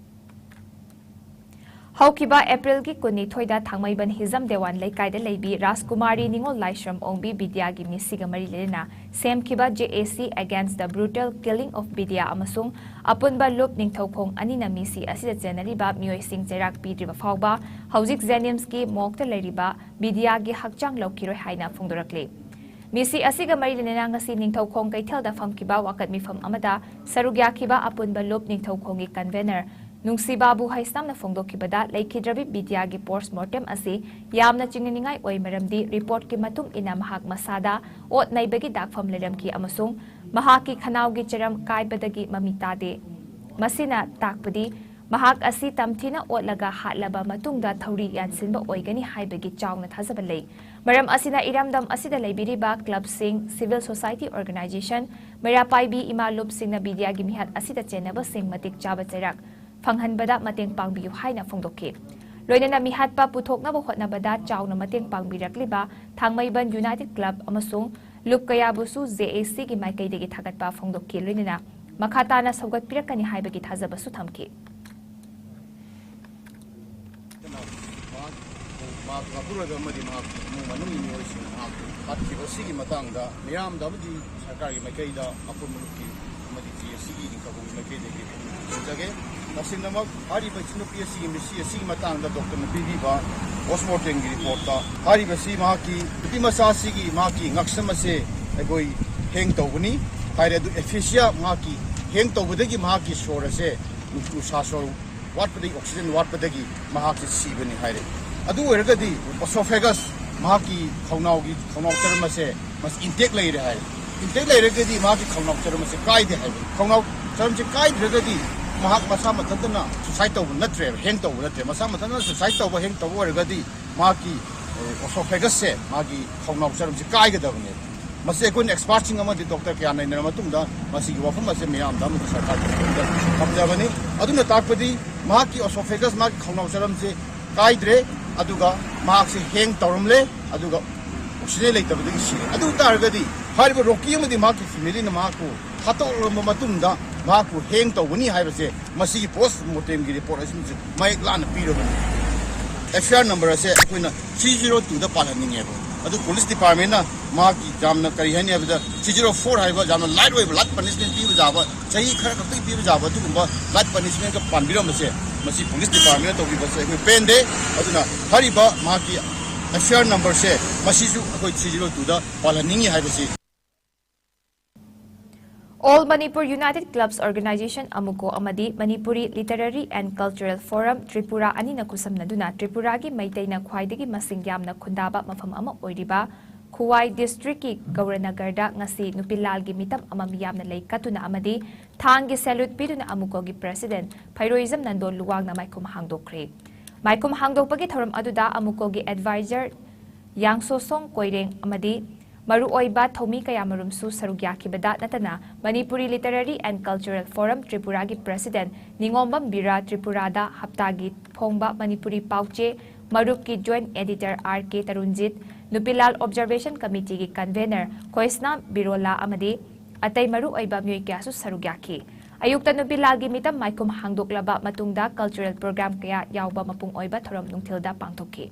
ꯍꯧꯈꯤꯕ ꯑꯦꯄ꯭ꯔꯤꯜꯒꯤ ꯀꯨꯟꯅꯤꯊꯣꯏꯗ ꯊꯥꯡꯃꯩꯕꯟ ꯍꯤꯖꯝ ꯗꯦꯋꯥꯟ ꯂꯩꯀꯥꯏꯗ ꯂꯩꯕꯤ ꯔꯥꯖꯀꯨꯃꯥꯔꯤ ꯅꯤꯉꯣꯜ ꯂꯥꯏꯁ꯭ꯔꯝ ꯑꯣꯡꯕꯤ ꯕꯤꯗ꯭ꯌꯥꯒꯤ ꯃꯤꯁꯤꯒ ꯃꯔꯤ ꯂꯩꯅꯅ ꯁꯦꯝꯈꯤꯕ J A C Against the Brutal Killing of Bidya ꯑꯃꯁꯨꯡ ꯑꯄꯨꯟꯕ ꯂꯨꯞ ꯅꯤꯡꯊꯧꯈꯣꯡ ꯑꯅꯤꯅ ꯃꯤꯁꯤ ꯑꯁꯤꯗ ꯆꯦꯟꯅꯔꯤꯕ ꯃꯤꯑꯣꯏꯁꯤꯡ ꯆꯩꯔꯥꯛ ꯄꯤꯗ꯭ꯔꯤꯕ ꯐꯥꯎꯕ ꯍꯧꯖꯤꯛ ꯖꯦꯅꯤꯝꯁꯀꯤ ꯃꯣꯔꯒꯇ ꯂꯩꯔꯤꯕ ꯕꯤꯗ꯭ꯌꯥꯒꯤ ꯍꯛꯆꯥꯡ ꯂꯧꯈꯤꯔꯣꯏ ꯍꯥꯏꯅ ꯐꯣꯡꯗꯣꯔꯛꯂꯤ꯫ ꯃꯤꯁꯤ ꯑꯁꯤꯒ ꯃꯔꯤ ꯂꯩꯅꯅ ꯉꯁꯤ ꯅꯤꯡꯊꯧꯈꯣꯡ ꯀꯩꯊꯦꯜꯗ ꯐꯝꯈꯤꯕ ꯋꯥꯀꯠ ꯃꯤꯐꯝ ꯑꯃꯗ ꯁꯔꯨꯛ ꯌꯥꯈꯤꯕ ꯑꯄꯨꯟꯕ ꯂꯨꯞ ꯅꯤꯡꯊꯧꯈꯣꯡꯒꯤ convener ꯅꯨꯡꯁꯤꯕꯥꯕꯨ ꯍꯩꯁꯅꯥꯝꯅ ꯐꯣꯡꯗꯣꯛꯈꯤꯕꯗ, ꯂꯩꯈꯤꯗ꯭ꯔꯕꯤ ꯕꯤꯗ꯭ꯌꯥꯒꯤ ꯄꯣꯁꯠꯃꯣꯔꯇꯦꯝ ꯑꯁꯤ ꯌꯥꯝꯅ ꯆꯤꯡꯅꯅꯤꯡꯉꯥꯏ ꯑꯣꯏ, ꯃꯔꯝꯗꯤ ꯔꯤꯄꯣꯔꯠꯀꯤ ꯃꯇꯨꯡ ꯏꯟꯅ ꯃꯍꯥꯛ ꯃꯁꯥꯗ ꯑꯣꯠ ꯅꯩꯕꯒꯤ ꯗꯥꯛꯐꯝ ꯂꯩꯔꯝꯈꯤ ꯑꯃꯁꯨꯡ ꯃꯍꯥꯛꯀꯤ ꯈꯅꯥꯎꯒꯤ ꯆꯔꯝ ꯀꯥꯏꯕꯗꯒꯤ ꯃꯃꯤ ꯇꯥꯗꯦ꯫ ꯃꯁꯤꯅ ꯇꯥꯛꯄꯗꯤ ꯃꯍꯥꯛ ꯑꯁꯤ ꯇꯝꯊꯤꯅ ꯑꯣꯠꯂꯒ ꯍꯥꯠꯂꯕ ꯃꯇꯨꯡꯗ ꯊꯧꯔꯤ ꯌꯥꯟꯁꯤꯟꯕ ꯑꯣꯏꯒꯅꯤ ꯍꯥꯏꯕꯒꯤ ꯆꯥꯎꯅ ꯊꯥꯖꯕ ꯂꯩ꯫ ꯃꯔꯝ ꯑꯁꯤꯅ ꯏꯔꯝꯗꯝ ꯑꯁꯤꯗ ꯂꯩꯕꯤꯔꯤꯕ ꯀ꯭ꯂꯕꯁꯤꯡ, ꯁꯤꯚꯤꯜ ꯁꯣꯁꯥꯏꯇꯤ ꯑꯣꯔꯒꯅꯥꯏꯖꯦꯁꯟ, ꯃꯩꯔꯥ ꯄꯥꯏꯕꯤ ꯏꯃꯥ ꯂꯨꯞꯁꯤꯡꯅ ꯕꯤꯗ꯭ꯌꯥꯒꯤ ꯃꯤꯍꯥꯠ ꯑꯁꯤꯗ ꯆꯦꯟꯅꯕꯁꯤꯡ ꯃꯇꯤꯛ ꯆꯥꯕ ꯆꯩꯔꯥꯛ ꯐꯪꯍꯟꯕꯗ ꯃꯇꯦꯡ ꯄꯥꯡꯕꯤꯌꯨ ꯍꯥꯏꯅ ꯐꯣꯡꯗꯣꯛꯈꯤ꯫ ꯂꯣꯏꯅꯅ ꯃꯤꯍꯥꯠꯄ ꯄꯨꯊꯣꯛꯅꯕ ꯍꯣꯠꯅꯕꯗ ꯆꯥꯎꯅ ꯃꯇꯦꯡ ꯄꯥꯡꯕꯤꯔꯛꯂꯤꯕ ꯊꯥꯡꯃꯩꯕꯟ ꯌꯨꯅꯥꯏꯇꯦꯗ ꯀ꯭ꯂꯕ ꯑꯃꯁꯨꯡ ꯂꯨꯞ ꯀꯌꯥꯕꯨꯁꯨ ꯖꯦ ꯑꯦ ꯁꯤꯒꯤ ꯃꯥꯏꯀꯩꯗꯒꯤ ꯊꯥꯒꯠꯄ ꯐꯣꯡꯗꯣꯛꯈꯤ꯫ ꯂꯣꯏꯅꯅ ꯃꯈꯥ ꯇꯥꯅ ꯁꯧꯒꯠꯄꯤꯔꯛꯀꯅꯤ ꯍꯥꯏꯕꯒꯤ ꯊꯥꯖꯕꯁꯨ ꯊꯝꯈꯤ꯫ ꯃꯍꯥꯛ, ꯃꯍꯥꯛ ꯃꯄꯨꯔꯣꯏꯕ ꯑꯃꯗꯤ ꯃꯍꯥꯛꯀꯤ ꯏꯃꯨꯡ ꯃꯅꯨꯡꯒꯤ ꯃꯤꯑꯣꯏꯁꯤꯡꯅ ꯃꯍꯥꯛꯄꯨ ꯍꯥꯠꯈꯤꯕ ꯑꯁꯤꯒꯤ ꯃꯇꯥꯡꯗ ꯃꯤꯌꯥꯝꯗ ꯑꯃꯗꯤ ꯁꯔꯀꯥꯔꯒꯤ ꯃꯥꯏꯀꯩꯗ, ꯑꯄꯨꯟꯕ ꯂꯨꯞꯀꯤ ꯑꯃꯗꯤ ꯖꯦ ꯑꯦ ꯁꯤꯒꯤ ꯅꯤꯡꯊꯧꯒꯤ ꯃꯥꯏꯀꯩꯗꯒꯤ ꯊꯦꯡꯖꯒꯦ꯫ ꯇꯁꯦꯡꯅꯃꯛ ꯍꯥꯏꯔꯤꯕ ꯏꯆꯟꯅꯨꯄꯤ ꯑꯁꯤꯒꯤ ꯃꯤꯠꯁꯤ ꯑꯁꯤꯒꯤ ꯃꯇꯥꯡꯗ ꯗꯣꯛꯇꯔꯅ ꯄꯤꯕꯤꯕ ꯄꯣꯁꯃꯣꯔꯇꯦꯝꯒꯤ ꯔꯤꯄꯣꯔꯠꯇ ꯍꯥꯏꯔꯤꯕꯁꯤ ꯃꯍꯥꯛꯀꯤ ꯅꯨꯄꯤ ꯃꯆꯥ ꯑꯁꯤꯒꯤ ꯃꯍꯥꯛꯀꯤ ꯉꯛꯁꯝ ꯑꯁꯦ ꯑꯩꯈꯣꯏ ꯍꯦꯡ ꯇꯧꯕꯅꯤ ꯍꯥꯏꯔꯦ꯫ ꯑꯗꯨ ꯑꯦꯐꯦꯁꯤꯌꯥ ꯃꯍꯥꯛꯀꯤ ꯍꯦꯡ ꯇꯧꯕꯗꯒꯤ ꯃꯍꯥꯛꯀꯤ ꯁꯣꯔ ꯑꯁꯦ ꯅꯨꯡꯁꯥ ꯁꯣꯔ ꯋꯥꯠꯄꯗꯒꯤ, ꯑꯣꯛꯁꯤꯖꯦꯟ ꯋꯥꯠꯄꯗꯒꯤ ꯃꯍꯥꯛꯁꯤ ꯁꯤꯕꯅꯤ ꯍꯥꯏꯔꯦ꯫ ꯑꯗꯨ ꯑꯣꯏꯔꯒꯗꯤ ꯑꯣꯁꯣꯐꯦꯒꯁ, ꯃꯍꯥꯛꯀꯤ ꯈꯧꯅꯥꯎꯒꯤ, ꯈꯧꯅꯥꯎ ꯆꯔꯝ ꯑꯁꯦ ꯃꯁꯤ ꯏꯟꯇꯦꯛ ꯂꯩꯔꯦ ꯍꯥꯏꯔꯦ꯫ ꯏꯟꯇꯦꯛ ꯂꯩꯔꯒꯗꯤ ꯃꯍꯥꯛꯀꯤ ꯈꯧꯅꯥꯎ ꯆꯔꯝ ꯑꯁꯦ ꯀꯥꯏꯗꯦ ꯍꯥꯏꯕꯅꯤ꯫ ꯈꯧꯅꯥꯎ ꯆꯔꯝꯁꯦ ꯀꯥꯏꯗ꯭ꯔꯒꯗꯤ ꯃꯍꯥꯛ ꯃꯁꯥ ꯃꯊꯟꯇꯅ ꯁꯨꯁꯥꯏꯠ ꯇꯧꯕ ꯅꯠꯇ꯭ꯔꯦꯕ, ꯍꯦꯡ ꯇꯧꯕ ꯅꯠꯇ꯭ꯔꯦ꯫ ꯃꯁꯥ ꯃꯊꯟꯇꯅ ꯁꯨꯁꯥꯏꯠ ꯇꯧꯕ, ꯍꯦꯡ ꯇꯧꯕ ꯑꯣꯏꯔꯒꯗꯤ ꯃꯍꯥꯛꯀꯤ, ꯑꯦ, ꯑꯣꯁꯣꯐꯦꯒꯁꯁꯦ, ꯃꯥꯒꯤ ꯈꯧꯅꯥꯎ ꯆꯔꯝꯁꯦ ꯀꯥꯏꯒꯗꯕꯅꯦꯕ꯫ ꯃꯁꯤ ꯑꯩꯈꯣꯏꯅ ꯑꯦꯛꯁꯄꯥꯔꯠꯁꯤꯡ ꯑꯃꯗꯤ ꯗꯣꯛꯇꯔ ꯀꯌꯥ ꯅꯩꯅꯔ ꯃꯇꯨꯡꯗ ꯃꯁꯤꯒꯤ ꯋꯥꯐꯝ ꯑꯁꯦ ꯃꯤꯌꯥꯝꯗ ꯑꯃꯗꯤ ꯁꯔꯀꯥꯔꯒꯤ ꯃꯐꯝꯗ ꯊꯝꯖꯕꯅꯤ꯫ ꯑꯗꯨꯅ ꯇꯥꯛꯄꯗꯤ ꯃꯍꯥꯛꯀꯤ ꯑꯣꯁꯣꯐꯦꯒꯁ, ꯃꯍꯥꯛꯀꯤ ꯈꯧꯅꯥꯎ ꯆꯔꯝꯁꯦ ꯀꯥꯏꯗ꯭ꯔꯦ, ꯑꯗꯨꯒ ꯃꯍꯥꯛꯁꯦ ꯍꯦꯡ ꯇꯧꯔꯝꯂꯦ, ꯑꯗꯨꯒ ꯑꯣꯛꯁꯤꯖꯦꯟ ꯂꯩꯇꯕꯗꯒꯤ ꯁꯤꯔꯦ꯫ ꯑꯗꯨ ꯇꯥꯔꯒꯗꯤ ꯍꯥꯏꯔꯤꯕ ꯔꯣꯀꯤ ꯑꯃꯗꯤ ꯃꯍꯥꯛꯀꯤ ꯐꯦꯃꯤꯂꯤꯅ ꯃꯍꯥꯛꯄꯨ ꯊꯥꯗꯣꯛꯂꯕ ꯃꯇꯨꯡꯗ ꯃꯍꯥꯛꯄꯨ ꯍꯦꯡ ꯇꯧꯒꯅꯤ ꯍꯥꯏꯕꯁꯦ ꯃꯁꯤꯒꯤ ꯄꯣꯁ ꯃꯣꯔꯇꯦꯝꯒꯤ ꯔꯤꯄꯣꯔꯠ ꯑꯁꯤꯅꯁꯨ ꯃꯌꯦꯛ ꯂꯥꯅ ꯄꯤꯔꯕꯅꯤ꯫ ꯑꯦꯐ ꯑꯥꯏ ꯑꯥꯔ ꯅꯝꯕꯔ ꯑꯁꯦ ꯑꯩꯈꯣꯏꯅ ꯊ꯭ꯔꯤ ꯖꯤꯔꯣ ꯇꯨꯗ ꯄꯥꯜꯍꯟꯅꯤꯡꯉꯦꯕ꯫ ꯑꯗꯨ ꯄꯨꯂꯤꯁ ꯗꯤꯄꯥꯔꯠꯃꯦꯟꯅ ꯃꯍꯥꯛꯀꯤ ꯌꯥꯝꯅ ꯀꯔꯤ ꯍꯥꯏꯅꯤ ꯍꯥꯏꯕꯗ, ꯊ꯭ꯔꯤ ꯖꯤꯔꯣ ꯐꯣꯔ ꯍꯥꯏꯕ ꯌꯥꯝꯅ ꯂꯥꯏꯠ ꯑꯣꯏꯕ, ꯂꯥꯏꯠ ꯄꯅꯤꯁꯃꯦꯟ ꯄꯤꯕ ꯌꯥꯕ, ꯆꯍꯤ ꯈꯔ ꯈꯛꯇꯒꯤ ꯄꯤꯕ ꯌꯥꯕ ꯑꯗꯨꯒꯨꯝꯕ ꯂꯥꯏꯠ ꯄꯅꯤꯁꯃꯦꯟꯒ ꯄꯥꯟꯕꯤꯔꯝꯕꯁꯦ, ꯃꯁꯤ ꯄꯨꯂꯤꯁ ꯗꯤꯄꯥꯔꯠꯃꯦꯟꯅ ꯇꯧꯕꯤꯕꯁꯦ ꯑꯩꯈꯣꯏ ꯄꯦꯟꯗꯦ꯫ ꯑꯗꯨꯅ ꯍꯥꯏꯔꯤꯕ ꯃꯍꯥꯛꯀꯤ ꯑꯦꯐ ꯑꯥꯏ ꯑꯥꯔ ꯅꯝꯕꯔꯁꯦ ꯃꯁꯤꯁꯨ ꯑꯩꯈꯣꯏ ꯊ꯭ꯔꯤ ꯖꯤꯔꯣ ꯇꯨꯗ ꯄꯥꯜꯍꯟꯅꯤꯡꯉꯤ ꯍꯥꯏꯕꯁꯤ꯫ All Manipur United Clubs Organization, ꯑꯃꯨꯀꯣ, ꯑꯃꯗꯤ Manipuri Literary and Cultural Forum Tripura ꯑꯅꯤꯅ ꯈꯨꯠꯁꯝꯅꯗꯨꯅ ꯇ꯭ꯔꯤꯄꯨꯔꯥꯒꯤ ꯃꯩꯇꯩꯅ ꯈ꯭ꯋꯥꯏꯗꯒꯤ ꯃꯁꯤꯡ ꯌꯥꯝꯅ ꯈꯨꯟꯗꯥꯕ ꯃꯐꯝ ꯑꯃ ꯑꯣꯏꯔꯤꯕ ꯈꯨꯋꯥꯏ ꯗꯤꯁꯇ꯭ꯔꯤꯛꯀꯤ ꯒꯧꯔꯅꯒꯔꯗ ꯉꯁꯤ ꯅꯨꯄꯤꯂꯥꯜꯒꯤ ꯃꯤꯇꯝ ꯑꯃ ꯃꯤꯌꯥꯝꯅ ꯂꯩ ꯀꯠꯇꯨꯅ ꯑꯃꯗꯤ ꯊꯥꯡꯒꯤ salute ꯄꯤꯗꯨꯅ ꯑꯃꯨꯀꯣꯒꯤ president ꯐꯩꯔꯣꯏꯖꯝ ꯅꯟꯗꯣ ꯂꯨꯋꯥꯡꯅ ꯃꯥꯏꯈꯨꯝ ꯍꯥꯡꯗꯣꯛꯈ꯭ꯔꯦ꯫ ꯃꯥꯏꯈꯨꯝ ꯍꯥꯡꯗꯣꯛꯄꯒꯤ ꯊꯧꯔꯝ ꯑꯗꯨꯗ ꯑꯃꯨꯀꯣꯒꯤ advisor ꯌꯥꯡꯁꯣꯁꯣꯡ ꯀꯣꯏꯔꯦꯡ ꯑꯃꯗꯤ ꯃꯔꯨꯑꯣꯏꯕ ꯊꯧꯃꯤ ꯀꯌꯥꯃꯔꯨꯝꯁꯨ ꯁꯔꯨꯛ ꯌꯥꯈꯤꯕꯗ ꯅꯠꯇꯅ Manipuri Literary and Cultural Forum Tripuraꯒꯤ president ꯅꯤꯉꯣꯝꯕꯝ ꯕꯤꯔꯥ, ꯇ꯭ꯔꯤꯄꯨꯔꯥꯗ ꯍꯞꯇꯥꯒꯤ ꯐꯣꯡꯕ ꯃꯅꯤꯄꯨꯔꯤ ꯄꯥꯎꯆꯦ ꯃꯔꯨꯞꯀꯤ joint editor R K ꯇꯔꯨꯟꯖꯤꯠ, ꯅꯨꯄꯤꯂꯥꯜ observation committeeꯒꯤ convener ꯈꯣꯏꯁꯅꯥꯝ ꯕꯤꯔꯣꯂꯥ ꯑꯃꯗꯤ ꯑꯇꯩ ꯃꯔꯨꯑꯣꯏꯕ ꯃꯤꯑꯣꯏ ꯀꯌꯥꯁꯨ ꯁꯔꯨꯛ ꯌꯥꯈꯤ꯫ ꯑꯌꯨꯛꯇ ꯅꯨꯄꯤꯂꯥꯜꯒꯤ ꯃꯤꯇꯝ ꯃꯥꯏꯈꯨꯝ ꯍꯥꯡꯗꯣꯛꯂꯕ ꯃꯇꯨꯡꯗ cultural program ꯀꯌꯥ ꯌꯥꯎꯕ ꯃꯄꯨꯡ ꯑꯣꯏꯕ ꯊꯧꯔꯝ ꯅꯨꯡꯊꯤꯜꯗ ꯄꯥꯡꯊꯣꯛꯈꯤ꯫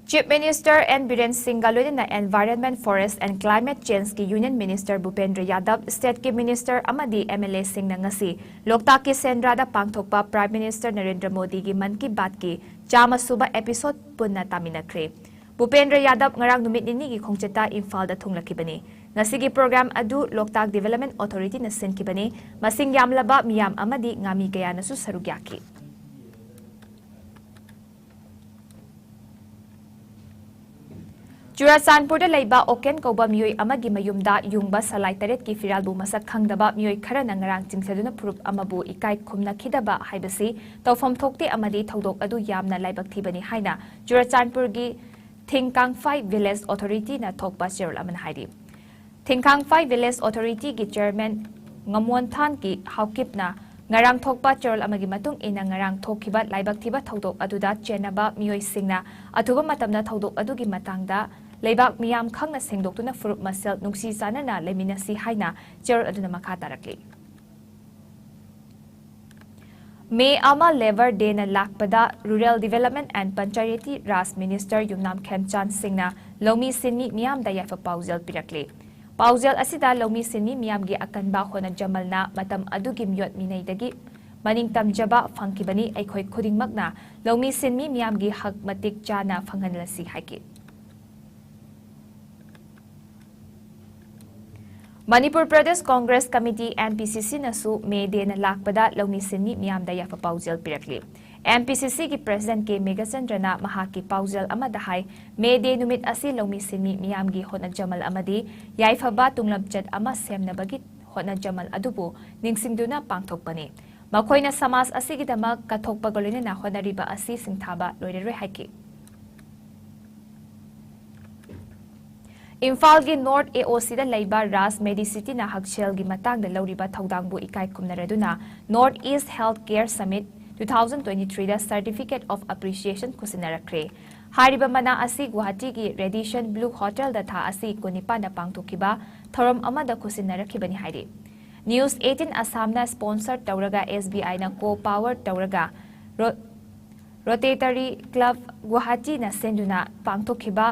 Chief Minister N Biren Singhꯒ ꯂꯣꯏꯅꯅ Environment, Forest and Climate Changeꯀꯤ Union Minister ꯚꯨꯄꯦꯟꯗ꯭ꯔ ꯌꯥꯗꯕ, stateꯀꯤ minister ꯑꯃꯗꯤ MLAꯁꯤꯡꯅ ꯉꯁꯤ ꯂꯣꯛꯇꯥꯛꯀꯤ ꯁꯦꯟꯗ꯭ꯔꯥꯗ ꯄꯥꯡꯊꯣꯛꯄ Prime Minister ꯅꯔꯦꯟꯗ꯭ꯔ ꯃꯣꯗꯤꯒꯤ ꯃꯟ ꯀꯤ ꯕꯥꯠꯀꯤ ꯆꯥꯝꯃ ꯁꯨꯕ episode ꯄꯨꯟꯅ ꯇꯥꯃꯤꯟꯅꯈ꯭ꯔꯦ꯫ ꯚꯨꯄꯦꯟꯗ꯭ꯔ ꯌꯥꯗꯕ ꯉꯔꯥꯡ ꯅꯨꯃꯤꯠ ꯅꯤꯅꯤꯒꯤ ꯈꯣꯡꯆꯠꯇ ꯏꯝꯐꯥꯜꯗ ꯊꯨꯡꯂꯛꯈꯤꯕꯅꯤ꯫ ꯉꯁꯤꯒꯤ program ꯑꯗꯨ ꯂꯣꯛꯇꯥꯛ Development Authorityꯅ ꯁꯤꯟꯈꯤꯕꯅꯤ꯫ ꯃꯁꯤꯡ ꯌꯥꯝꯂꯕ ꯃꯤꯌꯥꯝ ꯑꯃꯗꯤ ꯉꯥꯃꯤ ꯀꯌꯥꯅꯁꯨ ꯁꯔꯨꯛ ꯌꯥꯈꯤ꯫ ꯆꯨꯔꯥꯆꯥꯟꯄꯨꯔꯗ ꯂꯩꯕ ꯑꯣꯀꯦꯟ ꯀꯧꯕ ꯃꯤꯑꯣꯏ ꯑꯃꯒꯤ ꯃꯌꯨꯝꯗ ꯌꯨꯡꯕ ꯁꯂꯥꯏ ꯇꯔꯦꯠꯀꯤ ꯐꯤꯔꯥꯜꯕꯨ ꯃꯁꯛ ꯈꯪꯗꯕ ꯃꯤꯑꯣꯏ ꯈꯔꯅ ꯉꯔꯥꯡ ꯆꯤꯡꯊꯗꯨꯅ ꯐꯨꯔꯨꯞ ꯑꯃꯕꯨ ꯏꯀꯥꯏ ꯈꯨꯝꯅꯈꯤꯗꯕ ꯍꯥꯏꯕꯁꯤ ꯇꯧꯐꯝ ꯊꯣꯛꯇꯦ ꯑꯃꯗꯤ ꯊꯧꯗꯣꯛ ꯑꯗꯨ ꯌꯥꯝꯅ ꯂꯥꯏꯕꯛ ꯊꯤꯕꯅꯤ ꯍꯥꯏꯅ ꯆꯨꯔꯥꯆꯥꯟꯄꯨꯔꯒꯤ ꯊꯤꯡꯀꯥꯡꯐꯥꯏ Village Authorityꯅ ꯊꯣꯛꯄ ꯆꯦꯔꯣꯜ ꯑꯃꯅ ꯍꯥꯏꯔꯤ꯫ ꯊꯤꯡꯈꯥꯡꯐꯥꯏ Village Authorityꯒꯤ chairman ꯉꯃꯣꯟꯊꯥꯟꯒꯤ ꯍꯥꯎꯀꯤꯞꯅ ꯉꯔꯥꯡ ꯊꯣꯛꯄ ꯆꯦꯔꯣꯜ ꯑꯃꯒꯤ ꯃꯇꯨꯡ ꯏꯟꯅ ꯉꯔꯥꯡ ꯊꯣꯛꯈꯤꯕ ꯂꯥꯏꯕꯛ ꯊꯤꯕ ꯊꯧꯗꯣꯛ ꯑꯗꯨꯗ ꯆꯦꯟꯅꯕ ꯃꯤꯑꯣꯏꯁꯤꯡꯅ ꯑꯊꯨꯕ ꯃꯇꯝꯗ ꯊꯧꯗꯣꯛ ꯑꯗꯨꯒꯤ ꯃꯇꯥꯡꯗ ꯂꯩꯕꯥꯛ ꯃꯤꯌꯥꯝ ꯈꯪꯅ ꯁꯦꯡꯗꯣꯛꯇꯨꯅ ꯐꯨꯔꯨꯞ ꯃꯁꯦꯜ ꯅꯨꯡꯁꯤ ꯆꯥꯟꯅꯅ ꯂꯩꯃꯤꯟꯅꯁꯤ ꯍꯥꯏꯅ ꯆꯦꯔꯣꯜ ꯑꯗꯨꯅ ꯃꯈꯥ ꯇꯥꯔꯛꯂꯤ꯫ May ꯑꯃ Labour Dayꯅ ꯂꯥꯛꯄꯗ Rural Development and Panchayati Raj Minister ꯌꯨꯝꯅꯥꯝ ꯈꯦꯝꯆꯥꯟ ꯁꯤꯡꯅ ꯂꯧꯃꯤ ꯁꯤꯟꯃꯤ ꯃꯤꯌꯥꯝꯗ ꯌꯥꯏꯐ ꯄꯥꯎꯖꯦꯜ ꯄꯤꯔꯛꯂꯤ꯫ ꯄꯥꯎꯖꯦꯜ ꯑꯁꯤꯗ ꯂꯧꯃꯤ ꯁꯤꯟꯃꯤ ꯃꯤꯌꯥꯝꯒꯤ ꯑꯀꯟꯕ ꯍꯣꯠꯅꯖꯃꯜꯅ ꯃꯇꯝ ꯑꯗꯨꯒꯤ ꯃꯤꯑꯣꯠ ꯃꯤꯅꯩꯗꯒꯤ ꯃꯅꯤꯡ ꯇꯝꯖꯕ ꯐꯪꯈꯤꯕꯅꯤ꯫ ꯑꯩꯈꯣꯏ ꯈꯨꯗꯤꯡꯃꯛꯅ ꯂꯧꯃꯤ ꯁꯤꯟꯃꯤ ꯃꯤꯌꯥꯝꯒꯤ ꯍꯛ ꯃꯇꯤꯛ ꯆꯥꯅ ꯐꯪꯍꯜꯂꯁꯤ ꯍꯥꯏꯈꯤ꯫ Manipur Pradesh Congress committee, M P ꯁꯤ ꯁꯤꯅꯁꯨ ꯃꯦ ꯗꯦꯅ ꯂꯥꯛꯄꯗ ꯂꯧꯃꯤ ꯁꯤꯟꯃꯤ ꯃꯤꯌꯥꯝꯗ ꯌꯥꯏꯐ ꯄꯥꯎꯖꯦꯜ ꯄꯤꯔꯛꯂꯤ꯫ ꯑꯦꯝ ꯄꯤ ꯁꯤ ꯁꯤꯒꯤ ꯄ꯭ꯔꯦꯁꯤꯗꯦꯟꯠ ꯀꯦ ꯃꯦꯘꯆꯟꯗ꯭ꯔꯅ ꯃꯍꯥꯛꯀꯤ ꯄꯥꯎꯖꯦꯜ ꯑꯃꯗ ꯍꯥꯏ, ꯃꯦ ꯗꯦ ꯅꯨꯃꯤꯠ ꯑꯁꯤ ꯂꯧꯃꯤ ꯁꯤꯟꯃꯤ ꯃꯤꯌꯥꯝꯒꯤ ꯍꯣꯠꯅꯖꯃꯜ ꯑꯃꯗꯤ ꯌꯥꯏꯐꯕ ꯇꯨꯡꯂꯝꯆꯠ ꯑꯃ ꯁꯦꯝꯅꯕꯒꯤ ꯍꯣꯠꯅꯖꯃꯜ ꯑꯗꯨꯕꯨ ꯅꯤꯡꯁꯤꯡꯗꯨꯅ ꯄꯥꯡꯊꯣꯛꯄꯅꯤ꯫ ꯃꯈꯣꯏꯅ ꯁꯃꯥꯖ ꯑꯁꯤꯒꯤꯗꯃꯛ ꯀꯠꯊꯣꯛꯄꯒ ꯂꯣꯏꯅꯅ ꯍꯣꯠꯅꯔꯤꯕ ꯑꯁꯤ ꯁꯤꯡꯊꯥꯕ ꯂꯣꯏꯔꯔꯣꯏ ꯍꯥꯏꯈꯤ꯫ ꯏꯝꯐꯥꯜꯒꯤ ꯅꯣꯔꯠ ꯑꯦ ꯑꯣ ꯁꯤꯗ ꯂꯩꯕ ꯔꯥꯖ ꯃꯦꯗꯤꯁꯤꯇꯤꯅ ꯍꯛꯁꯦꯜꯒꯤ ꯃꯇꯥꯡꯗ ꯂꯧꯔꯤꯕ ꯊꯧꯗꯥꯡꯕꯨ ꯏꯀꯥꯏ ꯈꯨꯝꯅꯔꯗꯨꯅ North East Health Care Summit two thousand twenty-three the Certificate of Appreciation ꯈꯨꯠꯁꯤꯟꯅꯔꯛꯈ꯭ꯔꯦ꯫ ꯍꯥꯏꯔꯤꯕ ꯃꯅꯥ ꯑꯁꯤ ꯒꯨꯋꯥꯍꯥꯇꯤꯒꯤ Radisson Blu Hotel ꯗ ꯊꯥ ꯑꯁꯤ ꯀꯨꯟꯅꯤꯄꯥꯟꯗ ꯄꯥꯡꯊꯣꯛꯈꯤꯕ ꯊꯧꯔꯝ ꯑꯃꯗ ꯈꯨꯠꯁꯤꯟꯅꯔꯛꯈꯤꯕꯅꯤ ꯍꯥꯏꯔꯤ꯫ News eighteen Assam ꯅ sponsor ꯇꯧꯔꯒ S B I ꯅ co-power ꯇꯧꯔꯒ ꯔꯣ-, Rotary Club ꯒꯨꯋꯥꯍꯥꯇꯤꯅ ꯁꯤꯟꯗꯨꯅ ꯄꯥꯡꯊꯣꯛꯈꯤꯕ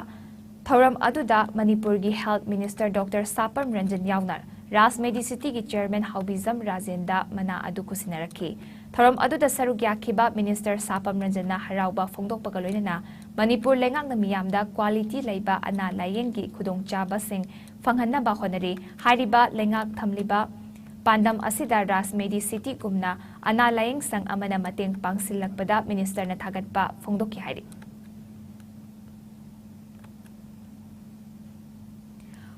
ꯊꯧꯔꯝ ꯑꯗꯨꯗ ꯃꯅꯤꯄꯨꯔꯒꯤ Health Minister ꯗꯣꯛꯇꯔ ꯁꯥꯄꯝ ꯔꯟꯖꯟ ꯌꯥꯎꯅ ꯔꯥꯖ ꯃꯦꯗꯤꯁꯤꯇꯤꯒꯤ chairman ꯍꯥꯎꯕꯤꯖꯝ ꯔꯥꯖꯦꯟꯗ ꯃꯅꯥ ꯑꯗꯨ ꯈꯨꯠꯁꯤꯟꯅꯔꯛꯈꯤ꯫ ꯊꯧꯔꯝ ꯑꯗꯨꯗ ꯁꯔꯨꯛ ꯌꯥꯈꯤꯕ Minister ꯁꯥꯄꯝ ꯔꯟꯖꯟꯅ ꯍꯔꯥꯎꯕ ꯐꯣꯡꯗꯣꯛꯄꯒ ꯂꯣꯏꯅꯅ ꯃꯅꯤꯄꯨꯔ ꯂꯩꯉꯥꯛꯅ ꯃꯤꯌꯥꯝꯗ quality ꯂꯩꯕ ꯑꯅꯥ ꯂꯥꯌꯦꯡꯒꯤ ꯈꯨꯗꯣꯡꯆꯥꯕꯁꯤꯡ ꯐꯪꯍꯟꯅꯕ ꯍꯣꯠꯅꯔꯤ꯫ ꯍꯥꯏꯔꯤꯕ ꯂꯩꯉꯥꯛ ꯊꯝꯂꯤꯕ ꯄꯥꯟꯗꯝ ꯑꯁꯤꯗ ꯔꯥꯖ ꯃꯦꯗꯤꯁꯤꯇꯤꯒꯨꯝꯅ ꯑꯅꯥ ꯂꯥꯌꯦꯡ ꯁꯪ ꯑꯃꯅ ꯃꯇꯦꯡ ꯄꯥꯡꯁꯤꯜꯂꯛꯄꯗ Minister ꯅ ꯊꯥꯒꯠꯄ ꯐꯣꯡꯗꯣꯛꯈꯤ ꯍꯥꯏꯔꯤ꯫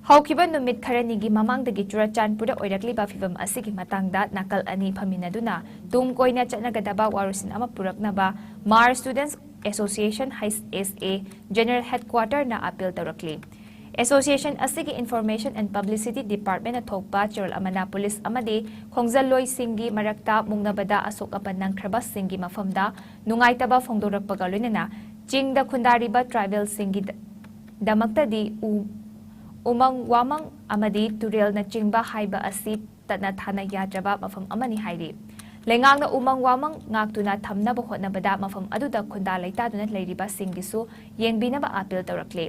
ꯍꯧꯈꯤꯕ ꯅꯨꯃꯤꯠ ꯈꯔꯅꯤꯒꯤ ꯃꯃꯥꯡꯗꯒꯤ ꯆꯨꯔꯆꯥꯟꯄꯨꯔꯗ ꯑꯣꯏꯔꯛꯂꯤꯕ ꯐꯤꯚꯝ ꯑꯁꯤꯒꯤ ꯃꯇꯥꯡꯗ ꯅꯥꯀꯜ ꯑꯅꯤ ꯐꯝꯃꯤꯟꯅꯗꯨꯅ ꯇꯨꯡ ꯀꯣꯏꯅ ꯆꯠꯅꯒꯗꯕ ꯋꯥꯔꯣꯏꯁꯤꯟ ꯑꯃ ꯄꯨꯔꯛꯅꯕ Hmar Students Association, H S A, General Headquarter ꯅ appeal ꯇꯧꯔꯛꯂꯤ꯫ Association ꯑꯁꯤꯒꯤ Information and Publicity Department ꯅ ꯊꯣꯛꯄ ꯆꯦꯔꯣꯜ ꯑꯃꯅ ꯄꯨꯂꯤꯁ ꯑꯃꯗꯤ ꯈꯣꯡꯖꯜꯂꯣꯏꯁꯤꯡꯒꯤ ꯃꯔꯛꯇ ꯃꯨꯛꯅꯕꯗ ꯑꯁꯣꯛ ꯑꯄꯟ ꯅꯪꯈ꯭ꯔꯕꯁꯤꯡꯒꯤ ꯃꯐꯝꯗ ꯅꯨꯡꯉꯥꯏꯇꯕ ꯐꯣꯡꯗꯣꯔꯛꯄꯒ ꯂꯣꯏꯅꯅ ꯆꯤꯡꯗ ꯈꯨꯟꯗꯥꯔꯤꯕ tribal ꯁꯤꯡꯒꯤ ꯗ-, ꯗꯃꯛꯇꯗꯤ ꯎ-, ꯎꯃꯪ ꯋꯥꯃꯪ ꯑꯃꯗꯤ ꯇꯨꯔꯦꯜꯅꯆꯤꯡꯕ ꯍꯥꯏꯕ ꯑꯁꯤ ꯇꯠꯅ ꯊꯥꯅ ꯌꯥꯗ꯭ꯔꯕ ꯃꯐꯝ ꯑꯃꯅꯤ ꯍꯥꯏꯔꯤ꯫ ꯂꯩꯉꯥꯛꯅ ꯎꯃꯪ ꯋꯥꯃꯪ ꯉꯥꯛꯇꯨꯅ ꯊꯝꯅꯕ ꯍꯣꯠꯅꯕꯗ ꯃꯐꯝ ꯑꯗꯨꯗ ꯈꯨꯟꯗꯥ ꯂꯩꯇꯥꯗꯨꯅ ꯂꯩꯔꯤꯕꯁꯤꯡꯒꯤꯁꯨ ꯌꯦꯡꯕꯤꯅꯕ appeal ꯇꯧꯔꯛꯂꯤ꯫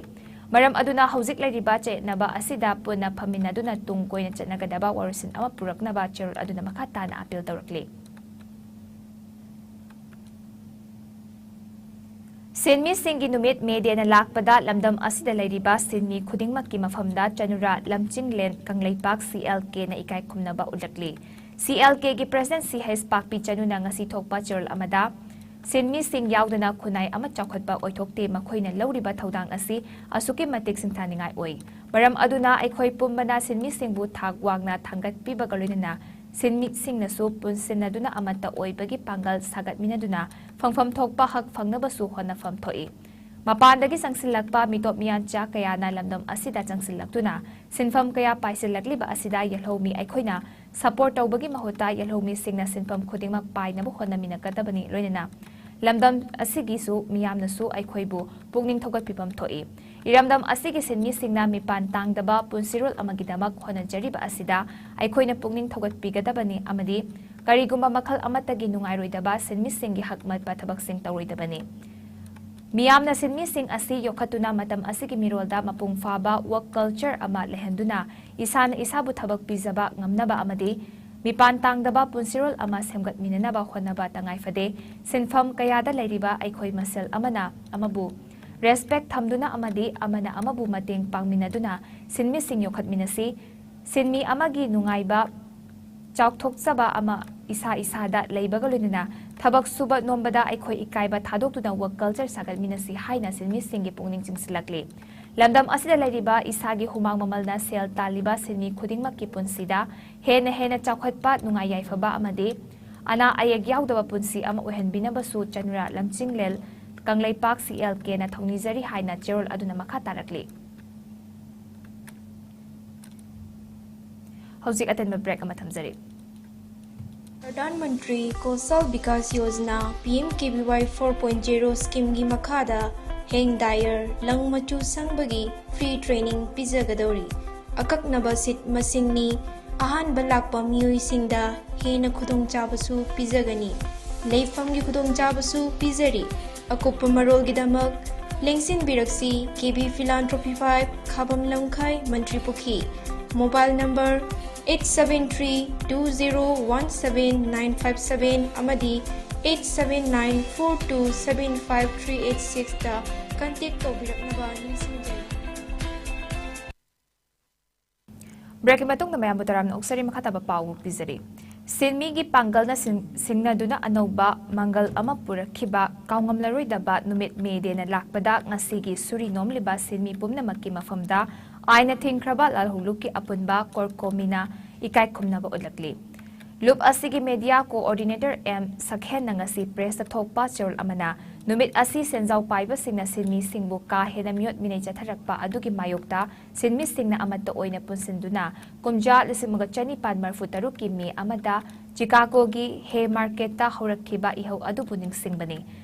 ꯃꯔꯝ ꯑꯗꯨꯅ ꯍꯧꯖꯤꯛ ꯂꯩꯔꯤꯕ ꯆꯌꯦꯠꯅꯕ ꯑꯁꯤꯗ ꯄꯨꯟꯅ ꯐꯝꯃꯤꯟꯅꯗꯨꯅ ꯇꯨꯡ ꯀꯣꯏꯅ ꯆꯠꯅꯒꯗꯕ ꯋꯥꯔꯣꯏꯁꯤꯟ ꯑꯃ ꯄꯨꯔꯛꯅꯕ ꯆꯦꯔꯣꯜ ꯑꯗꯨꯅ ꯃꯈꯥ ꯇꯥꯅ appeal ꯇꯧꯔꯛꯂꯤ꯫ ꯁꯤꯟꯃꯤꯁꯤꯡꯒꯤ ꯅꯨꯃꯤꯠ ꯃꯦ ꯗꯦꯅ ꯂꯥꯛꯄꯗ ꯂꯝꯗꯝ ꯑꯁꯤꯗ ꯂꯩꯔꯤꯕ ꯁꯤꯟꯃꯤ ꯈꯨꯗꯤꯡꯃꯛꯀꯤ ꯃꯐꯝꯗ ꯆꯅꯨꯔꯥ ꯂꯝꯖꯤꯡꯂꯦꯟ ꯀꯪꯂꯩꯄꯥꯛ ꯁꯤ ꯑꯦꯜ ꯀꯦꯅ ꯏꯀꯥꯏ ꯈꯨꯝꯅꯕ ꯎꯠꯂꯛꯂꯤ꯫ C L ꯀꯦꯒꯤ president C H ꯄꯥꯛꯄꯤ ꯆꯅꯨꯅ ꯉꯁꯤ ꯊꯣꯛꯄ ꯆꯦꯔꯣꯜ ꯑꯃꯗ, ꯁꯤꯟꯃꯤꯁꯤꯡ ꯌꯥꯎꯗꯅ ꯈꯨꯟꯅꯥꯏ ꯑꯃ ꯆꯥꯎꯈꯠꯄ ꯑꯣꯏꯊꯣꯛꯇꯦ, ꯃꯈꯣꯏꯅ ꯂꯧꯔꯤꯕ ꯊꯧꯗꯥꯡ ꯑꯁꯤ ꯑꯁꯨꯛꯀꯤ ꯃꯇꯤꯛ ꯁꯤꯡꯊꯥꯅꯤꯡꯉꯥꯏ ꯑꯣꯏ꯫ ꯃꯔꯝ ꯑꯗꯨꯅ ꯑꯩꯈꯣꯏ ꯄꯨꯝꯕꯅ ꯁꯤꯟꯃꯤꯁꯤꯡꯕꯨ ꯊꯥꯛ ꯋꯥꯡꯅ ꯊꯥꯡꯒꯠꯄꯤꯕꯒ ꯂꯣꯏꯅꯅ ꯁꯤꯟꯃꯤꯁꯤꯡꯅꯁꯨ ꯄꯨꯟꯁꯤꯟꯅꯗꯨꯅ ꯑꯃꯠꯇ ꯑꯣꯏꯕꯒꯤ ꯄꯥꯡꯒꯜ ꯁꯥꯒꯠꯃꯤꯟꯅꯗꯨꯅ ꯐꯪꯐꯝ ꯊꯣꯛꯄ ꯍꯛ ꯐꯪꯅꯕꯁꯨ ꯍꯣꯠꯅꯐꯝ ꯊꯣꯛꯏ꯫ ꯃꯄꯥꯟꯗꯒꯤ ꯆꯪꯁꯤꯜꯂꯛꯄ ꯃꯤꯇꯣꯞ ꯃꯤꯌꯥꯟꯆꯥ ꯀꯌꯥꯅ ꯂꯝꯗꯝ ꯑꯁꯤꯗ ꯆꯪꯁꯤꯜꯂꯛꯇꯨꯅ ꯁꯤꯟꯐꯝ ꯀꯌꯥ ꯄꯥꯏꯁꯤꯜꯂꯛꯂꯤꯕ ꯑꯁꯤꯗ ꯌꯦꯜꯍꯧꯃꯤ ꯑꯩꯈꯣꯏꯅ ꯁꯄꯣꯔꯠ ꯇꯧꯕꯒꯤ ꯃꯍꯨꯠꯇ ꯌꯦꯜꯍꯧꯃꯤꯁꯤꯡꯅ ꯁꯤꯟꯐꯝ ꯈꯨꯗꯤꯡꯃꯛ ꯄꯥꯏꯅꯕ ꯍꯣꯠꯅꯃꯤꯟꯅꯒꯗꯕꯅꯤ, ꯂꯣꯏꯅꯅ ꯂꯝꯗꯝ ꯑꯁꯤꯒꯤꯁꯨ ꯃꯤꯌꯥꯝꯅꯁꯨ ꯑꯩꯈꯣꯏꯕꯨ ꯄꯨꯛꯅꯤꯡ ꯊꯧꯒꯠꯄꯤꯐꯝ ꯊꯣꯛꯏ꯫ ꯏꯔꯝꯗꯝ ꯑꯁꯤꯒꯤ ꯁꯤꯟꯃꯤꯁꯤꯡꯅ ꯃꯤꯄꯥꯟ ꯇꯥꯡꯗꯕ ꯄꯨꯟꯁꯤꯔꯣꯜ ꯑꯃꯒꯤꯗꯃꯛ ꯍꯣꯠꯅꯖꯔꯤꯕ ꯑꯁꯤꯗ ꯑꯩꯈꯣꯏꯅ ꯄꯨꯛꯅꯤꯡ ꯊꯧꯒꯠꯄꯤꯒꯗꯕꯅꯤ ꯑꯃꯗꯤ ꯀꯔꯤꯒꯨꯝꯕ ꯃꯈꯜ ꯑꯃꯠꯇꯒꯤ ꯅꯨꯡꯉꯥꯏꯔꯣꯏꯗꯕ ꯁꯤꯟꯃꯤꯁꯤꯡꯒꯤ ꯍꯛ ꯃꯠꯄ ꯊꯕꯛꯁꯤꯡ ꯇꯧꯔꯣꯏꯗꯕꯅꯤ꯫ ꯃꯤꯌꯥꯝꯅ ꯁꯤꯟꯃꯤꯁꯤꯡ ꯑꯁꯤ ꯌꯣꯛꯈꯠꯇꯨꯅ ꯃꯇꯝ ꯑꯁꯤꯒꯤ ꯃꯤꯔꯣꯜꯗ ꯃꯄꯨꯡ ꯐꯥꯕ ꯋꯔꯛ ꯀꯜꯆꯔ ꯑꯃ ꯂꯩꯍꯟꯗꯨꯅ ꯏꯁꯥꯅ ꯏꯁꯥꯕꯨ ꯊꯕꯛ ꯄꯤꯖꯕ ꯉꯝꯅꯕ ꯑꯃꯗꯤ ꯃꯤꯄꯥꯟ ꯇꯥꯡꯗꯕ ꯄꯨꯟꯁꯤꯔꯣꯜ ꯑꯃ ꯁꯦꯝꯒꯠꯃꯤꯟꯅꯅꯕ ꯍꯣꯠꯅꯕ ꯇꯉꯥꯏ ꯐꯗꯦ꯫ ꯁꯤꯟꯐꯝ ꯀꯌꯥꯗ ꯂꯩꯔꯤꯕ ꯑꯩꯈꯣꯏ ꯃꯁꯦꯜ ꯑꯃꯅ ꯑꯃꯕꯨ ꯔꯦꯁꯄꯦꯛ ꯊꯝꯗꯨꯅ ꯑꯃꯗꯤ ꯑꯃꯅ ꯑꯃꯕꯨ ꯃꯇꯦꯡ ꯄꯥꯡꯃꯤꯟꯅꯗꯨꯅ ꯁꯤꯟꯃꯤꯁꯤꯡ ꯌꯣꯛꯈꯠꯃꯤꯟꯅꯁꯤ꯫ ꯁꯤꯟꯃꯤ ꯑꯃꯒꯤ ꯅꯨꯡꯉꯥꯏꯕ, ꯆꯥꯎꯊꯣꯛꯆꯕ ꯑꯃ ꯏꯁꯥ ꯏꯁꯥꯗ ꯂꯩꯕꯒ ꯂꯣꯏꯅꯅ ꯊꯕꯛ ꯁꯨꯕ ꯅꯣꯝꯕꯗ ꯑꯩꯈꯣꯏ ꯏꯀꯥꯏꯕ ꯊꯥꯗꯣꯛꯇꯨꯅ ꯋꯔꯛ ꯀꯜꯆꯔ ꯁꯥꯒꯠꯃꯤꯟꯅꯁꯤ ꯍꯥꯏꯅ ꯁꯤꯟꯃꯤꯁꯤꯡꯒꯤ ꯄꯨꯛꯅꯤꯡ ꯆꯤꯡꯁꯤꯜꯂꯛꯂꯤ꯫ ꯂꯝꯗꯝ ꯑꯁꯤꯗ ꯂꯩꯔꯤꯕ ꯏꯁꯥꯒꯤ ꯍꯨꯃꯥꯡ ꯃꯃꯜꯅ ꯁꯦꯜ ꯇꯥꯜꯂꯤꯕ ꯁꯤꯟꯃꯤ ꯈꯨꯗꯤꯡꯃꯛꯀꯤ ꯄꯨꯟꯁꯤꯗ ꯍꯦꯟꯅ ꯍꯦꯟꯅ ꯆꯥꯎꯈꯠꯄ, ꯅꯨꯡꯉꯥꯏ ꯌꯥꯏꯐꯕ ꯑꯃꯗꯤ ꯑꯅꯥ ꯑꯌꯦꯛ ꯌꯥꯎꯗꯕ ꯄꯨꯟꯁꯤ ꯑꯃ ꯑꯣꯏꯍꯟꯕꯤꯅꯕꯁꯨ ꯆꯅꯨꯔꯥ ꯂꯝꯖꯤꯡꯂꯦꯜ ꯀꯪꯂꯩꯄꯥꯛ ꯁꯤ ꯑꯦꯜ ꯀꯦꯅ ꯊꯧꯅꯤꯖꯔꯤ ꯍꯥꯏꯅ ꯆꯦꯔꯣꯜ ꯑꯗꯨꯅ ꯃꯈꯥ ꯇꯥꯔꯛꯂꯤ꯫ ꯍꯧꯖꯤꯛ ꯑꯇꯦꯟꯕ ꯕ꯭ꯔꯦꯛ ꯑꯃ ꯊꯝꯖꯔꯤ꯫ ꯄ꯭ꯔꯙꯥꯟ ꯃꯟꯇ꯭ꯔꯤ ꯀꯧꯁꯜ ꯕꯤꯀꯥꯁ ꯌꯣꯖꯅꯥ, ꯄꯤ ꯑꯦꯝ ꯀꯦ ꯚꯤ ꯋꯥꯏ ꯐꯣꯔ ꯄꯣꯏꯟꯠ ꯖꯦꯔꯣ ꯁ꯭ꯀꯤꯝꯒꯤ ꯃꯈꯥꯗ ꯍꯦꯡ ꯗꯥꯏꯌꯔ, ꯂꯪ ꯃꯆꯨ ꯁꯪꯕꯒꯤ ꯐ꯭ꯔꯤ ꯇ꯭ꯔꯦꯅꯤꯡ ꯄꯤꯖꯒꯗꯧꯔꯤ꯫ ꯑꯀꯛꯅꯕ ꯁꯤꯠ ꯃꯁꯤꯡꯅꯤ꯫ ꯑꯍꯥꯟꯕ ꯂꯥꯛꯄ ꯃꯤꯑꯣꯏꯁꯤꯡꯗ ꯍꯦꯟꯅ ꯈꯨꯗꯣꯡꯆꯥꯕꯁꯨ ꯄꯤꯖꯒꯅꯤ꯫ ꯂꯩꯐꯝꯒꯤ ꯈꯨꯗꯣꯡꯆꯥꯕꯁꯨ ꯄꯤꯖꯔꯤ꯫ ꯑꯀꯨꯞꯄ ꯃꯔꯣꯜꯒꯤꯗꯃꯛ ꯂꯦꯡꯁꯤꯟꯕꯤꯔꯛꯁꯤ, ꯀꯦ ꯕꯤ ꯐꯤꯂꯥꯟꯊ꯭ꯔꯣꯄꯤ ꯐꯥꯏꯚ, ꯈꯥꯕꯝ ꯂꯝꯈꯥꯏ, ꯃꯟꯇ꯭ꯔꯤ ꯄꯨꯈ꯭ꯔꯤ꯫ Mobile number eight seven three two zero one seven nine five seven ꯑꯃꯗꯤ eight seven nine four two seven five three eight ꯁꯤꯛꯁꯇ ꯀꯟꯇꯦꯛ ꯇꯧꯕꯤꯔꯛꯅꯕ ꯅꯤꯡꯁꯤꯡꯖꯔꯤ꯫ ꯕ꯭ꯔꯦꯛꯀꯤ ꯃꯇꯨꯡꯗ ꯃꯌꯥꯝꯕꯨ ꯇꯔꯥꯝꯅ ꯑꯣꯛꯆꯔꯤ꯫ ꯃꯈꯥ ꯇꯥꯕ ꯄꯥꯎ ꯄꯤꯖꯔꯤ꯫ ꯁꯤꯟꯃꯤꯒꯤ ꯄꯥꯡꯒꯜꯅ ꯁꯤꯡ-, ꯁꯤꯡꯅꯗꯨꯅ ꯑꯅꯧꯕ ꯃꯪꯒꯜ ꯑꯃ ꯄꯨꯔꯛꯈꯤꯕ ꯀꯥꯎꯉꯝꯂꯔꯣꯏꯗꯕ ꯅꯨꯃꯤꯠ ꯃꯦ ꯗꯦꯅ ꯂꯥꯛꯄꯗ ꯉꯁꯤꯒꯤ ꯁꯨꯔꯤ ꯅꯣꯝꯂꯤꯕ ꯁꯤꯟꯃꯤ ꯄꯨꯝꯅꯃꯛꯀꯤ ꯃꯐꯝꯗ ꯑꯥꯏꯟꯅ ꯊꯤꯡꯈ꯭ꯔꯕ ꯂꯥꯜꯍꯧꯂꯨꯞꯀꯤ ꯑꯄꯨꯟꯕ ꯀꯣꯔꯀꯣꯃꯤꯅ ꯏꯀꯥꯏ ꯈꯨꯝꯅꯕ ꯎꯠꯂꯛꯂꯤ꯫ ꯂꯨꯞ ꯑꯁꯤꯒꯤ ꯃꯦꯗꯤꯌꯥ ꯀꯣꯑꯣꯔꯗꯤꯅꯦꯇꯔ ꯑꯦꯝ ꯁꯛꯍꯦꯟꯅ ꯉꯁꯤ ꯄ꯭ꯔꯦꯁꯇ ꯊꯣꯛꯄ ꯆꯦꯔꯣꯜ ꯑꯃꯅ ꯅꯨꯃꯤꯠ ꯑꯁꯤ ꯁꯦꯟꯖꯥꯎ ꯄꯥꯏꯕꯁꯤꯡꯅ ꯁꯤꯟꯃꯤꯁꯤꯡꯕꯨ ꯀꯥ ꯍꯦꯟꯅ ꯃꯤꯑꯣꯠ ꯃꯤꯅꯩ ꯆꯠꯊꯔꯛꯄ ꯑꯗꯨꯒꯤ ꯃꯥꯌꯣꯛꯇ ꯁꯤꯟꯃꯤꯁꯤꯡꯅ ꯑꯃꯠꯇ ꯑꯣꯏꯅ ꯄꯨꯟꯁꯤꯟꯗꯨꯅ ꯀꯨꯝꯖꯥ ꯂꯤꯁꯤꯡ ꯑꯃꯒ ꯆꯅꯤꯄꯥꯟ ꯃꯔꯤꯐꯨ ꯇꯔꯨꯛꯀꯤ ꯃꯦ ꯑꯃꯗ ꯆꯤꯀꯥꯒꯣꯒꯤ ꯍꯦ ꯃꯥꯔꯀꯦꯠꯇ ꯍꯧꯔꯛꯈꯤꯕ ꯏꯍꯧ ꯑꯗꯨꯕꯨ ꯅꯤꯡꯁꯤꯡꯕꯅꯤ꯫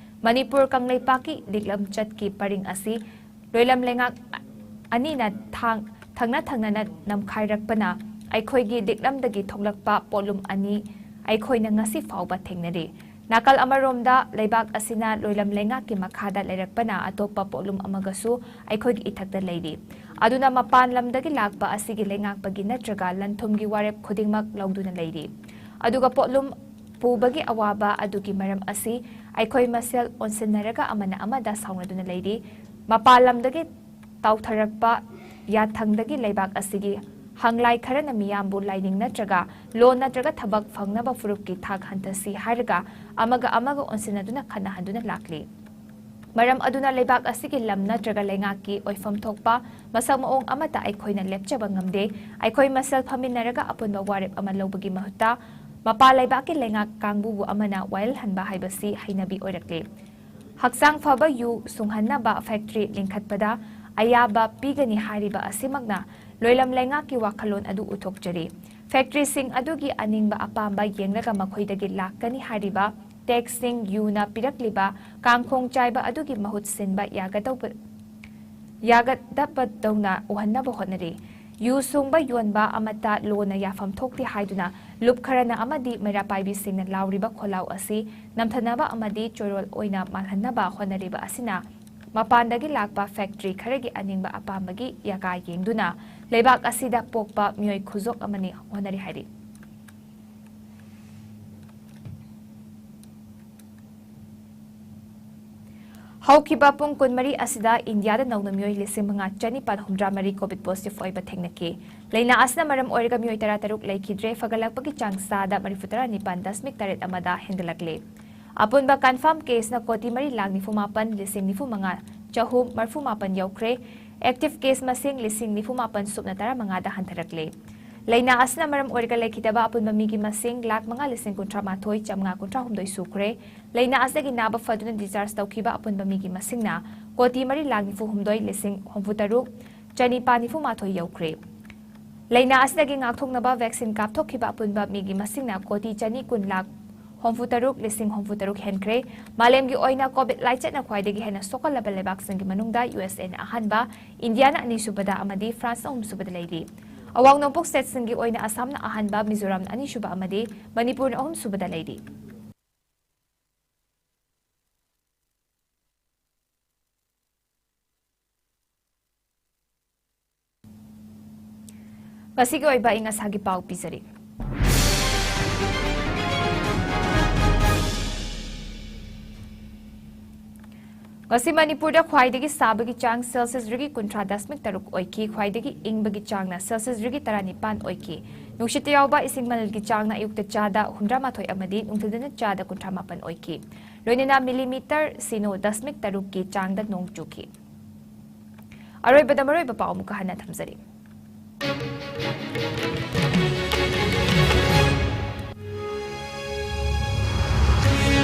ꯃꯅꯤꯄꯨꯔ ꯀꯪꯂꯩꯄꯥꯛꯀꯤ ꯂꯤꯛꯂꯝꯆꯠꯀꯤ ꯄꯔꯤꯡ ꯑꯁꯤ ꯂꯣꯏꯂꯝ ꯂꯩꯉꯥꯛ ꯑꯅꯤꯅ ꯊꯥꯡ-, ꯊꯪꯅ ꯊꯪꯅꯅ ꯅꯝꯈꯥꯏꯔꯛꯄꯅ ꯑꯩꯈꯣꯏꯒꯤ ꯂꯤꯛꯂꯝꯗꯒꯤ ꯊꯣꯛꯂꯛꯄ ꯄꯣꯠꯂꯨꯝ ꯑꯅꯤ ꯑꯩꯈꯣꯏꯅ ꯉꯁꯤ ꯐꯥꯎꯕ ꯊꯦꯡꯅꯔꯤ꯫ ꯅꯥꯀꯜ ꯑꯃꯔꯣꯝꯗ ꯂꯩꯕꯥꯛ ꯑꯁꯤꯅ ꯂꯣꯏꯂꯝ ꯂꯩꯉꯥꯛꯀꯤ ꯃꯈꯥꯗ ꯂꯩꯔꯛꯄꯅ ꯑꯇꯣꯞꯄ ꯄꯣꯠꯂꯨꯝ ꯑꯃꯒꯁꯨ ꯑꯩꯈꯣꯏꯒꯤ ꯏꯊꯛꯇ ꯂꯩꯔꯤ꯫ ꯑꯗꯨꯅ ꯃꯄꯥꯟ ꯂꯝꯗꯒꯤ ꯂꯥꯛꯄ ꯑꯁꯤꯒꯤ ꯂꯩꯉꯥꯛꯄꯒꯤ ꯅꯠꯇ꯭ꯔꯒ ꯂꯟ-ꯊꯨꯝꯒꯤ ꯋꯥꯔꯦꯞ ꯈꯨꯗꯤꯡꯃꯛ ꯂꯧꯗꯨꯅ ꯂꯩꯔꯤ꯫ ꯑꯗꯨꯒ ꯄꯣꯠꯂꯨꯝ ꯄꯨꯕꯒꯤ ꯑꯋꯥꯕ ꯑꯗꯨꯒꯤ ꯃꯔꯝ ꯑꯁꯤ ꯑꯩꯈꯣꯏ ꯃꯁꯦꯜ ꯑꯣꯟꯁꯤꯟꯅꯔꯒ ꯑꯃꯅ ꯑꯃꯗ ꯁꯥꯎꯅꯗꯨꯅ ꯂꯩꯔꯤ꯫ ꯃꯄꯥꯟ ꯂꯝꯗꯒꯤ ꯇꯥꯎꯊꯔꯛꯄ ꯌꯥꯊꯪꯗꯒꯤ ꯂꯩꯕꯥꯛ ꯑꯁꯤꯒꯤ ꯍꯪꯂꯥꯏ ꯈꯔꯅ ꯃꯤꯌꯥꯝꯕꯨ ꯂꯥꯏꯅꯤꯡ ꯅꯠꯇ꯭ꯔꯒ ꯂꯣꯟ ꯅꯠꯇ꯭ꯔꯒ ꯊꯕꯛ ꯐꯪꯅꯕ ꯐꯨꯔꯨꯞꯀꯤ ꯊꯥꯛ ꯍꯟꯊꯁꯤ ꯍꯥꯏꯔꯒ ꯑꯃꯒ ꯑꯃꯒ ꯑꯣꯟꯁꯤꯟꯅꯗꯨꯅ ꯈꯠꯅꯍꯟꯗꯨꯅ ꯂꯥꯛꯂꯤ꯫ ꯃꯔꯝ ꯑꯗꯨꯅ ꯂꯩꯕꯥꯛ ꯑꯁꯤꯒꯤ ꯂꯝ ꯅꯠꯇ꯭ꯔꯒ ꯂꯩꯉꯥꯛꯀꯤ ꯑꯣꯏꯐꯝ ꯊꯣꯛꯄ ꯃꯁꯛ ꯃꯑꯣꯡ ꯑꯃꯠꯇ ꯑꯩꯈꯣꯏꯅ ꯂꯦꯞꯆꯕ ꯉꯝꯗꯦ꯫ ꯑꯩꯈꯣꯏ ꯃꯁꯦꯜ ꯐꯝꯃꯤꯟꯅꯔꯒ ꯑꯄꯨꯟꯕ ꯋꯥꯔꯦꯞ ꯑꯃ ꯂꯧꯕꯒꯤ ꯃꯍꯨꯠꯇ ꯃꯄꯥꯟ ꯂꯩꯕꯥꯛꯀꯤ ꯂꯩꯉꯥꯛ ꯀꯥꯡꯕꯨꯕꯨ ꯑꯃꯅ ꯋꯥꯌꯦꯜꯍꯟꯕ ꯍꯥꯏꯕꯁꯤ ꯍꯩꯅꯕꯤ ꯑꯣꯏꯔꯛꯂꯦ꯫ ꯍꯛꯆꯥꯡ ꯐꯕ ꯌꯨ ꯁꯨꯡꯍꯟꯅꯕ ꯐꯦꯛꯇ꯭ꯔꯤ ꯂꯤꯡꯈꯠꯄꯗ ꯑꯌꯥꯕ ꯄꯤꯒꯅꯤ ꯍꯥꯏꯔꯤꯕ ꯑꯁꯤꯃꯛꯅ ꯂꯣꯏꯂꯝ ꯂꯩꯉꯥꯛꯀꯤ ꯋꯥꯈꯜꯂꯣꯟ ꯑꯗꯨ ꯎꯠꯊꯣꯛꯆꯔꯤ꯫ ꯐꯦꯛꯇ꯭ꯔꯤꯁꯤꯡ ꯑꯗꯨꯒꯤ ꯑꯅꯤꯡꯕ ꯑꯄꯥꯝꯕ ꯌꯦꯡꯂꯒ ꯃꯈꯣꯏꯗꯒꯤ ꯂꯥꯛꯀꯅꯤ ꯍꯥꯏꯔꯤꯕ ꯇꯦꯛꯁꯁꯤꯡ ꯌꯨꯅ ꯄꯤꯔꯛꯂꯤꯕ ꯀꯥꯡꯈꯣꯡ ꯆꯥꯏꯕ ꯑꯗꯨꯒꯤ ꯃꯍꯨꯠ ꯁꯤꯟꯕ ꯌꯥꯒꯗꯧꯕ, ꯌꯥꯒꯗꯕꯗꯧꯅ ꯎꯍꯟꯅꯕ ꯍꯣꯠꯅꯔꯤ꯫ ꯌꯨ ꯁꯨꯡꯕ ꯌꯣꯟꯕ ꯑꯃꯠꯇ ꯂꯣꯟꯅ ꯌꯥꯐꯝ ꯊꯣꯛꯇꯦ ꯍꯥꯏꯗꯨꯅ ꯂꯨꯞ ꯈꯔꯅ ꯑꯃꯗꯤ ꯃꯩꯔꯥ ꯄꯥꯏꯕꯤꯁꯤꯡꯅ ꯂꯥꯎꯔꯤꯕ ꯈꯣꯜꯂꯥꯎ ꯑꯁꯤ ꯅꯝꯊꯅꯕ ꯑꯃꯗꯤ ꯆꯣꯏꯔꯣꯜ ꯑꯣꯏꯅ ꯃꯥꯜꯍꯟꯅꯕ ꯍꯣꯠꯅꯔꯤꯕ ꯑꯁꯤꯅ ꯃꯄꯥꯟꯗꯒꯤ ꯂꯥꯛꯄ ꯐꯦꯛꯇ꯭ꯔꯤ ꯈꯔꯒꯤ ꯑꯅꯤꯡꯕ ꯑꯄꯥꯝꯕꯒꯤ ꯌꯥꯀꯥ ꯌꯦꯡꯗꯨꯅ ꯂꯩꯕꯥꯛ ꯑꯁꯤꯗ ꯄꯣꯛꯄ ꯃꯤꯑꯣꯏ ꯈꯨꯖꯣꯛ ꯑꯃꯅꯤ ꯍꯣꯠꯅꯔꯤ ꯍꯥꯏꯔꯤ꯫ ꯍꯧꯈꯤꯕ ꯄꯨꯡ ꯀꯨꯟꯃꯔꯤ ꯑꯁꯤꯗ ꯏꯟꯗꯤꯌꯥꯗ ꯅꯧꯅ ꯃꯤꯑꯣꯏ ꯂꯤꯁꯤꯡ ꯃꯉꯥ ꯆꯅꯤꯄꯥꯟ ꯍꯨꯝꯗ꯭ꯔꯥ ꯃꯔꯤ COVID positive ꯑꯣꯏꯕ ꯊꯦꯡꯅꯈꯤ꯫ ꯂꯥꯏꯅꯥ ꯑꯁꯤꯅ ꯃꯔꯝ ꯑꯣꯏꯔꯒ ꯃꯤꯑꯣꯏ ꯇꯔꯥꯇꯔꯨꯛ ꯂꯩꯈꯤꯗ꯭ꯔꯦ꯫ ꯐꯒꯠꯂꯛꯄꯒꯤ ꯆꯥꯡ ꯆꯥꯗ ꯃꯔꯤꯐꯨꯇꯔꯥ ꯅꯤꯄꯥꯟ ꯗꯁꯃꯤꯛ ꯇꯔꯦꯠ ꯑꯃꯗ ꯍꯦꯟꯒꯠꯂꯛꯂꯦ꯫ ꯑꯄꯨꯟꯕ confirm caseꯅ ꯀꯣꯇꯤ ꯃꯔꯤ ꯂꯥꯈ ꯅꯤꯐꯨ ꯃꯥꯄꯟ ꯂꯤꯁꯤꯡ ꯅꯤꯐꯨ ꯃꯉꯥ ꯆꯍꯨꯝ ꯃꯔꯤꯐꯨ ꯃꯥꯄꯟ ꯌꯧꯈ꯭ꯔꯦ꯫ Active case ꯃꯁꯤꯡ ꯂꯤꯁꯤꯡ ꯅꯤꯐꯨ ꯃꯥꯄꯟ ꯁꯨꯞꯅ ꯇꯔꯥ ꯃꯉꯥꯗ ꯍꯟꯊꯔꯛꯂꯦ꯫ ꯂꯥꯏꯅꯥ ꯑꯁꯤꯅ ꯃꯔꯝ ꯑꯣꯏꯔꯒ ꯂꯩꯈꯤꯗꯕ ꯑꯄꯨꯟꯕ ꯃꯤꯒꯤ ꯃꯁꯤꯡ ꯂꯥꯈ ꯃꯉꯥ ꯂꯤꯁꯤꯡ ꯀꯨꯟꯊ꯭ꯔꯥ ꯃꯥꯊꯣꯏ ꯆꯥꯃꯉꯥ ꯀꯨꯟꯊ꯭ꯔꯥ ꯍꯨꯝꯗꯣꯏ ꯁꯨꯈ꯭ꯔꯦ꯫ ꯂꯥꯏꯅꯥ ꯑꯁꯤꯗꯒꯤ ꯅꯥꯕ ꯐꯗꯨꯅ discharge ꯇꯧꯈꯤꯕ ꯑꯄꯨꯟꯕ ꯃꯤꯒꯤ ꯃꯁꯤꯡꯅ ꯀꯣꯇꯤ ꯃꯔꯤ ꯂꯥꯈ ꯅꯤꯐꯨ ꯍꯨꯝꯗꯣꯏ ꯂꯤꯁꯤꯡ ꯍꯨꯝꯐꯨ ꯇꯔꯨꯛ ꯆꯅꯤꯄꯥꯟ ꯅꯤꯐꯨ ꯃꯥꯊꯣꯏ ꯌꯧꯈ꯭ꯔꯦ꯫ ꯂꯥꯏꯅꯥ ꯑꯁꯤꯗꯒꯤ ꯉꯥꯛꯊꯣꯛꯅꯕ vaccine ꯀꯥꯞꯊꯣꯛꯈꯤꯕ ꯑꯄꯨꯟꯕ ꯃꯤꯒꯤ ꯃꯁꯤꯡꯅ ꯀꯣꯇꯤ ꯆꯅꯤ ꯀꯨꯟ ꯂꯥꯈ ꯍꯨꯝꯐꯨ ꯇꯔꯨꯛ ꯂꯤꯁꯤꯡ ꯍꯨꯝꯐꯨ ꯇꯔꯨꯛ ꯍꯦꯟꯈ꯭ꯔꯦ꯫ ꯃꯥꯂꯦꯝꯒꯤ ꯑꯣꯏꯅ COVID ꯂꯥꯏꯆꯠꯅ ꯈ꯭ꯋꯥꯏꯗꯒꯤ ꯍꯦꯟꯅ ꯁꯣꯛꯍꯜꯂꯕ ꯂꯩꯕꯥꯛꯁꯤꯡꯒꯤ ꯃꯅꯨꯡꯗ USA ꯅ ꯑꯍꯥꯟꯕ, ꯏꯟꯗꯤꯌꯥꯅ ꯑꯅꯤꯁꯨꯕꯗ ꯑꯃꯗꯤ ꯐ꯭ꯔꯥꯟꯁꯅ ꯑꯍꯨꯝꯁꯨꯕꯗ ꯂꯩꯔꯤ꯫ ꯑꯋꯥꯡ ꯅꯣꯡꯄꯣꯛ stateꯁꯤꯡꯒꯤ ꯑꯣꯏꯅ ꯑꯁꯥꯝꯅ ꯑꯍꯥꯟꯕ, ꯃꯤꯖꯣꯔꯥꯝꯅ ꯑꯅꯤꯁꯨꯕ ꯑꯃꯗꯤ ꯃꯅꯤꯄꯨꯔꯅ ꯑꯍꯨꯝꯁꯨꯕꯗ ꯂꯩꯔꯤ꯫ ꯉꯁꯤꯒꯤ ꯑꯣꯏꯕ ꯑꯏꯪ ꯑꯁꯥꯒꯤ ꯄꯥꯎ ꯄꯤꯖꯔꯤ꯫ ꯉꯁꯤ ꯃꯅꯤꯄꯨꯔꯗ ꯈ꯭ꯋꯥꯏꯗꯒꯤ ꯁꯥꯕꯒꯤ ꯆꯥꯡ Celsius degree ꯀꯨꯟꯊ꯭ꯔꯥ ꯗꯁꯃꯤꯛ ꯇꯔꯨꯛ ꯑꯣꯏꯈꯤ꯫ ꯈ꯭ꯋꯥꯏꯗꯒꯤ ꯏꯪꯕꯒꯤ ꯆꯥꯡꯅ Celsius degree ꯇꯔꯥꯅꯤꯄꯥꯟ ꯑꯣꯏꯈꯤ꯫ ꯅꯨꯡꯁꯤꯠꯇ ꯌꯥꯎꯕ ꯏꯁꯤꯡ ꯃꯅꯤꯜꯒꯤ ꯆꯥꯡꯅ ꯑꯌꯨꯛꯇ ꯆꯥꯗ ꯍꯨꯝꯗ꯭ꯔꯥ ꯃꯥꯊꯣꯏ ꯑꯃꯗꯤ ꯅꯨꯡꯊꯤꯜꯗꯅ ꯆꯥꯗ ꯀꯨꯟꯊ꯭ꯔꯥ ꯃꯥꯄꯟ ꯑꯣꯏꯈꯤ꯫ ꯂꯣꯏꯅꯅ millimeter ꯁꯤꯅꯣ ꯗꯁꯃꯤꯛ ꯇꯔꯨꯛꯀꯤ ꯆꯥꯡꯗ ꯅꯣꯡ ꯆꯨꯈꯤ꯫ ꯑꯔꯣꯏꯕꯗ ꯃꯔꯨꯑꯣꯏꯕ ꯄꯥꯎ ꯑꯃꯨꯛꯀ ꯍꯟꯅ ꯊꯝꯖꯔꯤ꯫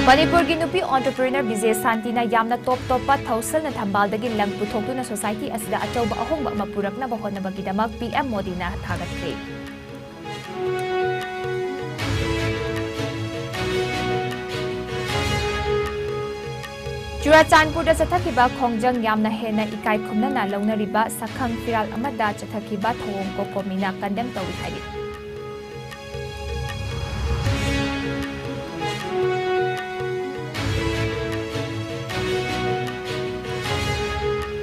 ꯃꯅꯤꯄꯨꯔꯒꯤ ꯅꯨꯄꯤ entrepreneur ꯕꯤꯖꯦ ꯁꯥꯟꯇꯤꯅ ꯌꯥꯝꯅ ꯇꯣꯞ ꯇꯣꯞꯄ ꯊꯧꯁꯤꯜꯅ ꯊꯝꯕꯥꯜꯗꯒꯤ ꯂꯪ ꯄꯨꯊꯣꯛꯇꯨꯅ society ꯑꯁꯤꯗ ꯑꯆꯧꯕ ꯑꯍꯣꯡꯕ ꯑꯃ ꯄꯨꯔꯛꯅꯕ ꯍꯣꯠꯅꯕꯒꯤꯗꯃꯛ PM ꯃꯣꯗꯤꯅ ꯊꯥꯒꯠꯈ꯭ꯔꯦ꯫ ꯆꯨꯔꯥꯆꯥꯟꯄꯨꯔꯗ ꯆꯠꯊꯈꯤꯕ ꯈꯣꯡꯖꯪ ꯌꯥꯝꯅ ꯍꯦꯟꯅ ꯏꯀꯥꯏ ꯈꯨꯝꯅꯅ ꯂꯧꯅꯔꯤꯕ ꯁꯛꯈꯪ ꯐꯤꯔꯥꯜ ꯑꯃꯗ ꯆꯠꯊꯈꯤꯕ ꯊꯧꯑꯣꯡ COCOMIꯅ condemn ꯇꯧꯏ ꯍꯥꯏꯔꯤ꯫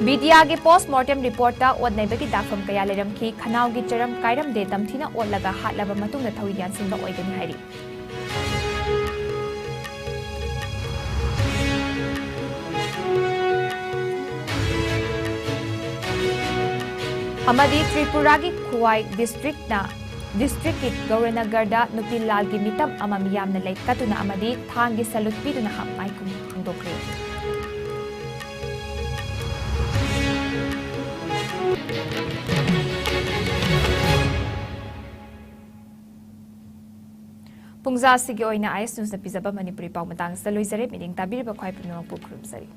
ꯕꯤꯗꯤꯌꯥꯒꯤ post mortem reportꯇ ꯑꯣꯠ ꯅꯩꯕꯒꯤ ꯗꯥꯛꯐꯝ ꯀꯌꯥ ꯂꯩꯔꯝꯈꯤ꯫ ꯈꯅꯥꯎꯒꯤ ꯆꯔꯝ ꯀꯥꯏꯔꯝꯗꯦ, ꯇꯝꯊꯤꯅ ꯑꯣꯠꯂꯒ ꯍꯥꯠꯂꯕ ꯃꯇꯨꯡꯗ ꯊꯧꯔꯤ ꯌꯥꯟꯁꯤꯟꯕ ꯑꯣꯏꯒꯅꯤ ꯍꯥꯏꯔꯤ꯫ ꯑꯃꯗꯤ ꯇ꯭ꯔꯤꯄꯨꯔꯥꯒꯤ ꯈ꯭ꯋꯥꯏ ꯗꯤꯁꯇ꯭ꯔꯤꯛꯅ, ꯗꯤꯁꯇ꯭ꯔꯤꯛꯀꯤ ꯒꯧꯔꯅꯒꯔꯗ ꯅꯨꯄꯤ ꯂꯥꯜꯒꯤ ꯃꯤꯇꯝ ꯑꯃ ꯃꯤꯌꯥꯝꯅ ꯂꯩꯀꯠꯇꯨꯅ ꯑꯃꯗꯤ ꯊꯥꯡꯒꯤ ꯁꯂꯨꯠ ꯄꯤꯗꯨꯅ ꯍꯛ ꯃꯥꯏ ꯀꯨꯝꯍꯩ ꯍꯥꯡꯗꯣꯛꯈ꯭ꯔꯦ꯫ ꯄꯨꯡꯖꯥꯁꯤꯒꯤ ꯑꯣꯏꯅ ꯑꯥꯏ ꯑꯦꯁ ꯅ꯭ꯌꯨꯁꯅ ꯄꯤꯖꯕ ꯃꯅꯤꯄꯨꯔꯤ ꯄꯥꯎ ꯃꯇꯥꯡꯁꯤꯗ ꯂꯣꯏꯖꯔꯦ꯫ ꯃꯤꯠꯌꯦꯡ ꯇꯥꯕꯤꯔꯤꯕ ꯈ꯭ꯋꯥꯏ ꯄꯨꯝꯅꯃꯛꯄꯨ ꯈꯨꯔꯨꯝꯖꯔꯤ꯫